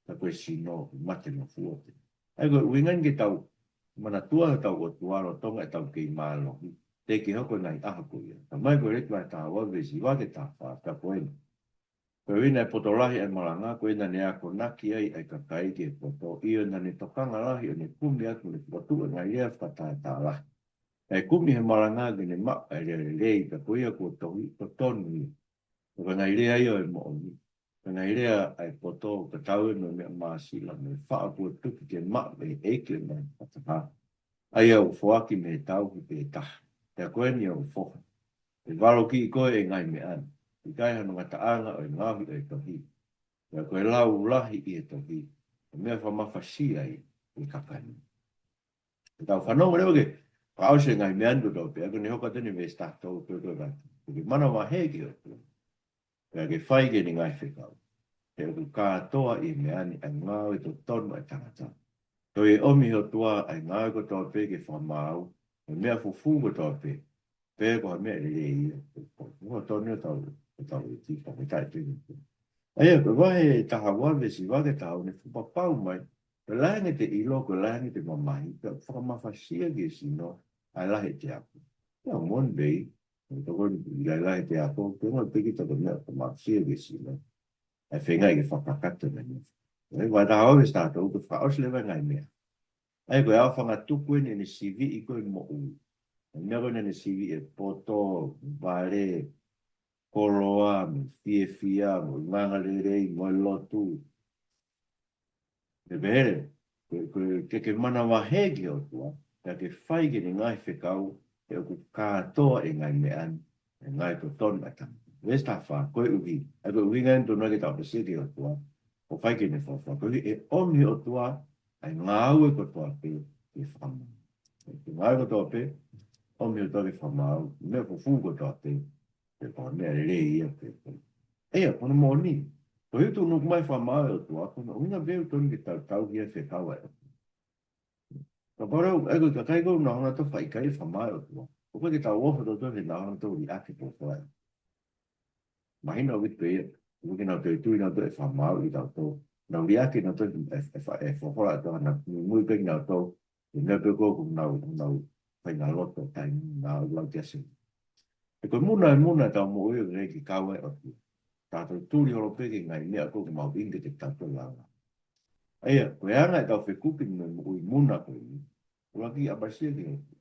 Ka ko e sino, mate ngofua pē. ʻA ia ko e ʻuhinga eni ke tau manatua hotau ʻOtua lolotonga ʻetau kei mālohi. Teʻeki hoko e ngaahi ʻaho ko ia. Talamai ko e Leti vahe taha ua veesi hiva ki he taha fā, ka ko eni. Ko e ʻuhinga ʻe poto lahi ʻa e malanga, ko ia naʻa ne akonaki ai ʻa e kakai ki he poto, ʻio naʻa ne tokanga lahi ʻo ne kumi atu ʻo ne fokotuʻu ʻa e ngaahi lea fakatātā lahi. ʻA e kumi he malanga ke ne maʻu ʻa e lea lelei, ka ko ia kuo tohi, totonu ia. Ko e ngaahi lea ia ʻo e moʻoni. Ko e ngaahi lea ʻa e poto, ka tau ē mo e meʻa māsila, mo e faʻo kuo tuku ke maʻu ʻe he ʻEiki ʻo e ngaahi fakataha. ʻA ia ʻoku foaki mei he tauhi pē taha. Pea ko eni ʻoku foha. ʻE valokiʻi koe ʻe he ngaahi meʻa ni. ʻIkai hano ngataʻanga ʻo e ngaohi ʻo e tohi. Pea ko e lau lahi ʻi he tohi. Ko e meʻa fakamafasia ia ʻi he kakai ni. Ke tau fanongo leva ki he fakaʻosi e ngaahi meʻa ni kotoa pē, ko ʻene hoko atu eni veesi taha tolu pē ko e vatu. Ke manavahē ki he ʻOtua. Pea ke fai ki heʻene ngaaʻi fekau. He ʻoku kātoa ʻi he meʻa ni ʻa e ngāue totonu ʻa e tangata. Toe ʻomi ʻe he ʻOtua ʻa e ngāue kotoa pē ke fakamaau, ʻa e meʻa fufū kotoa pē, pe ko ha meʻa lelei ia. Ko e totonu ʻetau, ʻetau ʻEiki, fakafetaʻi pē ki he ʻOtua. ʻA ia, ko e vahe taha ua veesi hiva ki he taha ua ʻoku ne fakapapau mai, ko e lahi ange ʻete ʻilo, ko e lahi ange ʻete mamahi, pea fakamafasia ki he sino, ʻa e lahi ʻete ako. Pea moʻoni pē, ʻoku tokoni ʻi he lahi ʻete ako, pea moʻoni pē ki he toko meʻa fakamafasia ki he sino. ʻA e feinga ke fakakakato e meʻa ni. ʻA ia, vahe taha ua veesi taha tolu, ko e fakaʻosi leva e ngaahi meʻa. ʻA ia, ko e ʻaofangatuku eni ʻene siviʻi ko e moʻui. ʻA e meʻa ko ē naʻa ne siviʻi e poto, vale, koloa, mo e fiefia, mo e ʻulungaanga lelei, mo e lotu. Pea pehē leva, Ko e ke ke manavahē ki he ʻOtua, pea ke fai ki heʻene ngaahi fekau, he ʻoku kātoa ʻi he ngaahi meʻa ni ʻa e ngaahi totonu ʻa e tangata. Veesi taha fā, koeʻuhi, ʻa e koeʻuhi ngaahi totonu ke tau ʻapasia ki he ʻOtua, ʻo fai ki heʻene folofola. Koeʻuhi ʻe ʻomi ʻe he ʻOtua ʻa e ngāue kotoa pē ke fakamaau. ʻA e ngāue kotoa pē, ʻomi ʻe he ʻOtua ke fakamaau, meʻa fufū kotoa pē, pea ko e meʻa lelei ia pē. ʻA ia, ko hono moʻoni, koeʻuhi ʻoku tuʻunuku mai e fakamaau ʻa e ʻOtua, ko hono ʻuhinga pē ʻoku totonu ke tau tauhi ʻa e fekau ʻa e ʻOtua. Ka pau leva, ʻa ia ko e kakai ko ē ʻoku nau hanga ʻo fakaʻikaiʻi e fakamaau ʻa e ʻOtua, ʻoku ʻikai ke tau ʻofa tautolu he ʻoku nau hanga ʻo liʻaki e folofola. Mahino ʻaupito pē ia, ʻoku ʻikai ke nau toe tui nautolu ʻe fakamaauʻi kitautolu. Nau liʻaki nautolu e, e, e fa-, e folofola ʻa e ʻOtua, nau muimui pē kinautolu he meʻa pē ko ē ʻoku nau, nau faʻa loto, taimi nau lau ki ai. He ko e muna, e muna ʻetau moʻui ʻoku ʻikai ke kau ai e ʻOtua. Tau tuli holo pē ki he ngaahi meʻa ko ē ʻoku mahuʻinga kiate kitautolu langa. ʻA ia, ko e anga ʻetau fekuki mo e moʻui muna ko eni, ʻuluaki ʻapasia ki he ʻOtua.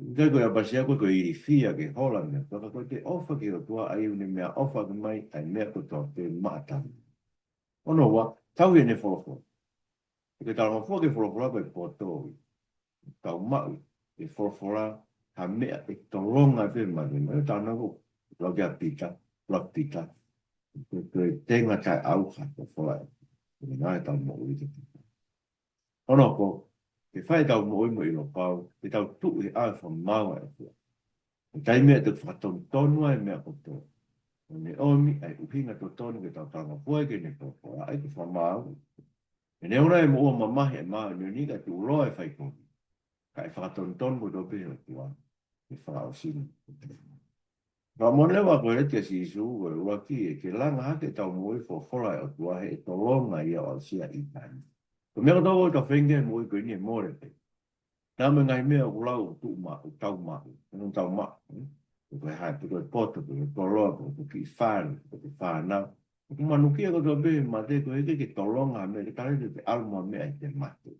ʻIkai ko e ʻapasia ko ē ko e ilifia ke hola mei he ʻOtua, ka ko e ʻofa ki he ʻOtua, ʻa ia ʻoku ne meʻaʻofa ʻaki mai ʻa e meʻa kotoa pē maʻatautolu. Hono ua, tauhi ʻene folofola. He ko e talangofua ki he folofola ko e poto ia. Tau maʻu e folofola ha meʻa ʻe tolonga pē mei he mate. Meʻa ʻoku tau lau ko ē, lau kia Pita, lau Pita. Ko e, ko e tenga taʻeʻauha e folofola. Ko e ngaahi ʻetau moʻui ke tau. Hono hoko, ke fai ʻetau moʻui mo e ʻilo pau, ke tau tuʻu ʻi he ʻao e fakamaau ʻa e ʻOtua. He taimi ʻe toki fakatonutonu ai e meʻa kotoa. ʻO ne ʻomi ʻa e ʻuhinga totonu ke tau talangofua ki heʻene folofola, ʻa ia ko e fakamaau. He neongo ʻe moʻua mamahi ʻa e māʻoniʻoni ka tuʻuloa e fai kovi, ka ʻe fakatonutonu kotoa pē ʻe he ʻOtua ʻi he fakaʻosinga. Ka moʻoni leva ko e leti ʻa Sīsū, ko e ʻuluaki, ʻe ke langa hake ʻetau moʻui he folofola ʻa e ʻOtua he ʻe tolonga ia ʻo aʻusia ʻitāniti. Ko e meʻa kotoa ʻoku tau feinga he moʻui ko eni ʻe mole pē. Naʻa mo e ngaahi meʻa ʻoku lau ʻoku tuʻu maʻu, ʻoku tau maʻu, ʻoku tau maʻu, ē? Ko e hā, pe ko e poto, pe ko e koloa, pe ko e kiʻi fale, pe ko e fānau. ʻOku manukia kotoa pē he mate, ko e ʻikai ke tolonga ha meʻa, ke tala ʻe te ʻalu mo ha meʻa ʻi he mate.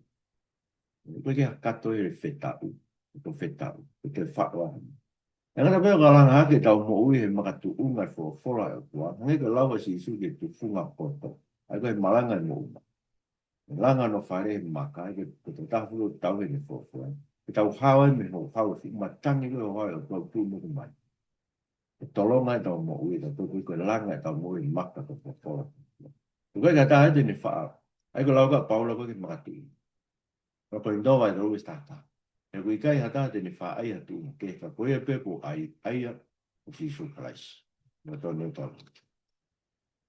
ʻOku ʻikai ke kakato ia he fetaʻu, ʻo fetaʻu, ʻo toe faʻu. ʻE ngata pē ʻo ka langa hake ʻetau moʻui he makatuʻunga e folofola ʻa e ʻOtua, hangē ko e lau ʻa Sīsū ki he tufunga poto, ʻa ia ko e malanga e moʻunga. ʻE langa hono fale he maka, ʻa ia ko e, ko e tō taha fulu ʻo tau he ne folofola. Ke tau hao ai mei he houhau, fuʻu matangi ko e houhau ʻo e ʻOtua ʻoku tuʻunuku mai. ʻE tolonga ʻetau moʻui, ʻetau tō ko e langa ʻetau moʻui he maka ko e folofola. ʻOku ʻikai ha taha te ne faʻa, ʻa ia ko e lau ʻa Paula ko e ke makatuʻu. Ko Kolinitō vahe tolu veesi taha taha. He ʻoku ʻikai ha taha te ne faʻa ʻai ha tuʻunga kehe, ka ko ia pē kuo ʻai, ʻa ia ko Sīsū Kalaisi. Mo tō ne tau.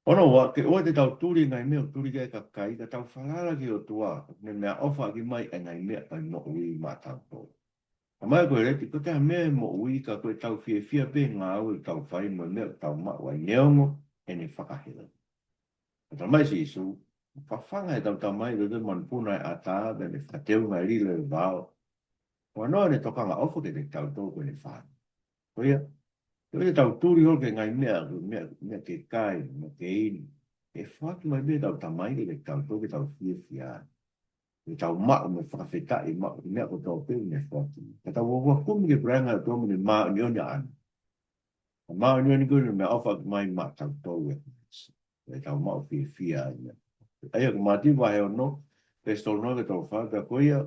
Hono ua, ke ʻoua te tau tuli ngaahi meʻa ʻoku tuli ki ai e kakai, ka tau falala ki he ʻOtua, ʻoku ne meʻaʻofa ʻaki mai e ngaahi meʻa ʻo e moʻui maʻatautolu. Ka mai ko e leti, ko e taha meʻa he moʻui ka ko ʻetau fiefia pē he ngāue ʻoku tau fai mo e meʻa ʻoku tau maʻu ai neongo ʻene fakahela. Ka talamai ʻe Sīsū, fafanga ʻetau Tamai ʻi loto manupuna ʻa e ʻatā, pea ne fakateunga e lilo ʻo e vao. Ko hono ʻene tokanga ʻofa kiate kitautolu ko ʻene fānau. Ko ia, ʻoua te tau tuli holo ki he ngaahi meʻa, meʻa, meʻa ke kai, meʻa ke inu. ʻE foaki mai pē ʻetau Tamai kiate kitautolu ke tau fiefia ai. Ke tau maʻu mo fakafetaʻi maʻu, meʻa kotoa pē ʻoku ne foaki. Ka tau ō ʻo kumi ki he puleʻanga ʻo e ʻOtua mo ʻene māʻoniʻoni ʻaʻana. Ka māʻoniʻoni ko ʻene meʻaʻofa mai maʻatautolu ʻe Kalaisi. ʻE tau maʻu fiefia ai meʻa. ʻA ia ko Mātiu vahe ono, veesi tolu noa ki he tolu fā, pea ko ia,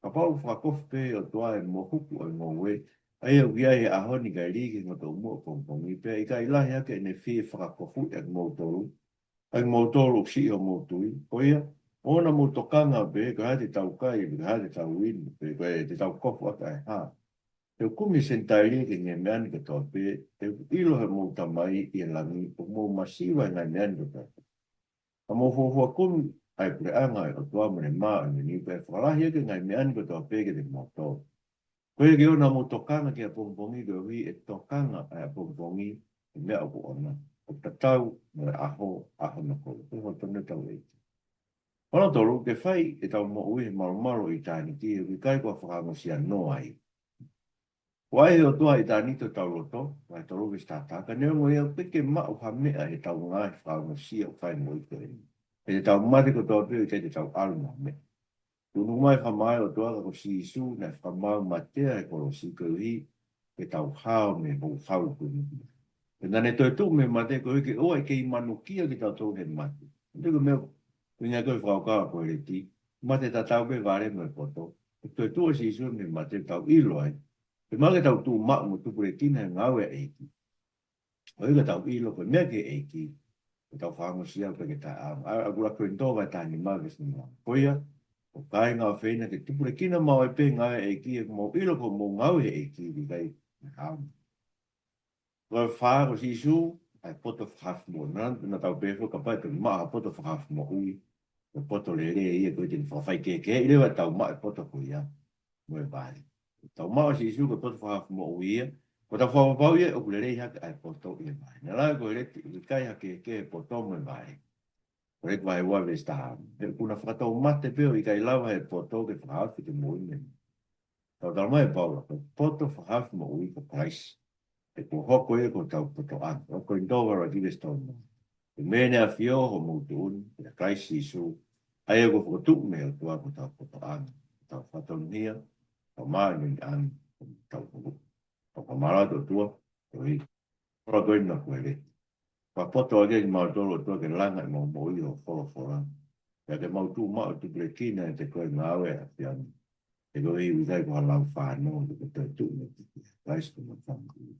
kapau ʻoku fakakofu pē ʻe he ʻOtua e mohuku ʻo e ngoue, ʻa ia ʻoku ʻi ai he ʻaho ni kae lī ki he ngotoʻumu ʻo e pongipongi, pea ʻikai lahi hake ʻene fie fakakofuʻi ʻakimoutolu, ʻakimoutolu ʻoku siʻi hoʻomou tui, ko ia, ʻoua naʻa mou tokanga pe ko e hā te tau kai, pe ko e hā te tau inu, pe ko e hā te tau kofu ʻaki ʻa e hā. He ʻoku kumi e Senitaile ki he ngaahi meʻa ni kotoa pē, he ʻoku ʻilo ʻe hoʻomou Tamai ʻi he langi ʻoku mou masiva he ngaahi meʻa ni kotoa pē. Ka mou fuofua kumi ʻa e puleʻanga ʻo e ʻOtua mo ʻene māʻoniʻoni pea fakalahi ʻaki e ngaahi meʻa ni kotoa pē kiate kimoutolu. Ko ia ke ʻoua naʻa mou tokanga ki he ʻapongipongi koeʻuhi ʻe tokanga ʻa e ʻapongipongi ki he meʻa ʻoku ʻona. ʻOku tatau mo e ʻaho, ʻaho hono kolo. Ko e hotau tau ʻEiki. Hono tolu, ke fai ʻetau moʻui he malumalu ʻo ʻitāniti, ʻoku ʻikai ko ha fakaongosia noa ia. ʻOku ʻai ʻe he ʻOtua ʻitāniti ʻi hotau loto, vahe tolu veesi taha taha, ka neongo ia ʻoku ʻikai ke maʻu ha meʻa heʻetau ngaahi fakaongosia ʻoku fai he moʻui ko eni. He te tau mate kotoa pē ʻo ʻikai te tau ʻalu mo ha meʻa. Tuʻunuku mai e fakamaau ʻa e ʻOtua ka ko Sīsū naʻe fakamaau matea he kolosi koeʻuhi ke tau hao mei he houhau ʻoku ne. Pea naʻa ne toetuʻu mei he mate koeʻuhi ke ʻoua ʻe kei manukia kitautolu he mate. Ko e meʻa, ko e ʻuhinga ko e fakakaukau ko e leti. mate tatau pē vale mo e poto. Ko e toetuʻu ʻa Sīsū mei he mate ʻoku tau ʻilo ai. Pea mahalo ke tau tuʻu maʻu mo tupulekina he ngāue ʻa e ʻEiki. ʻOku ʻikai ke tau ʻilo ko e meʻa ki he ʻEiki, ʻoku tau fakaongosia pē ke taʻeʻaonga. ʻA, ʻa Kolinitō vahe taha nima veesi nima. Ko ia, ʻe kāinga ʻofeina, ke tupulekina maʻu ai pē ngāue ʻa e ʻEiki, he ʻoku mou ʻilo ko hoʻomou ngāue he ʻEiki ʻoku ʻikai ʻaonga. Ko e fā ko Sīsū, ʻa e poto fakahaofi moʻui. Naʻa, naʻa tau pehē foki kapau te ke maʻu ha poto fakahaofi moʻui, ko e poto lelei ia, ko e te ne fakafaikehekeheʻi leva ʻetau maʻu e poto ko ia mo e vale. Tau maʻu ʻa Sīsū ko e poto fakahaofi moʻui ia, ko ʻetau fakapapau ia ʻoku lelei hake ʻa e poto ʻi he vale. Naʻe lau ko e leti, ʻoku ʻikai hakehekehe e poto mo e vale. Ko e Leti vahe ua veesi taha. He ʻoku na fakatoumate pē ʻo ʻikai lava ʻe he poto ke fakahaofi ʻete moʻui mei he mate. Talamai ʻe Paula, ko e poto fakahaofi moʻui ko Kalaisi. He kuo hoko ia ko hotau potoʻanga. ʻUluaki Kolinitō vahe ʻuluaki veesi tolu noa. He meʻa ne ʻafio ʻi hoʻomou tuʻutuʻuni, ʻia Kalaisi Sīsū, ʻa ia kuo fokotuʻu mei he ʻOtua ko hotau potoʻanga, hotau fatongia, hotau māʻoniʻoni, hotau hulu. Ko e fakamālō atu ʻOtua, ko e ʻOtua ko ena ko e leti. Fakapoto ʻaki kimautolu ʻOtua ke langa ʻemau moʻui ʻi ho folofola. Pea ke mau tuʻu maʻu ʻo tupulekina ʻiate koe he ngāue ʻa e ʻAfiona. He koeʻuhi ʻoku ʻikai ko ha lau fānau, ka ko e toetuʻu mei he ʻEiki. Kalaisi ko homau Fakamoʻui.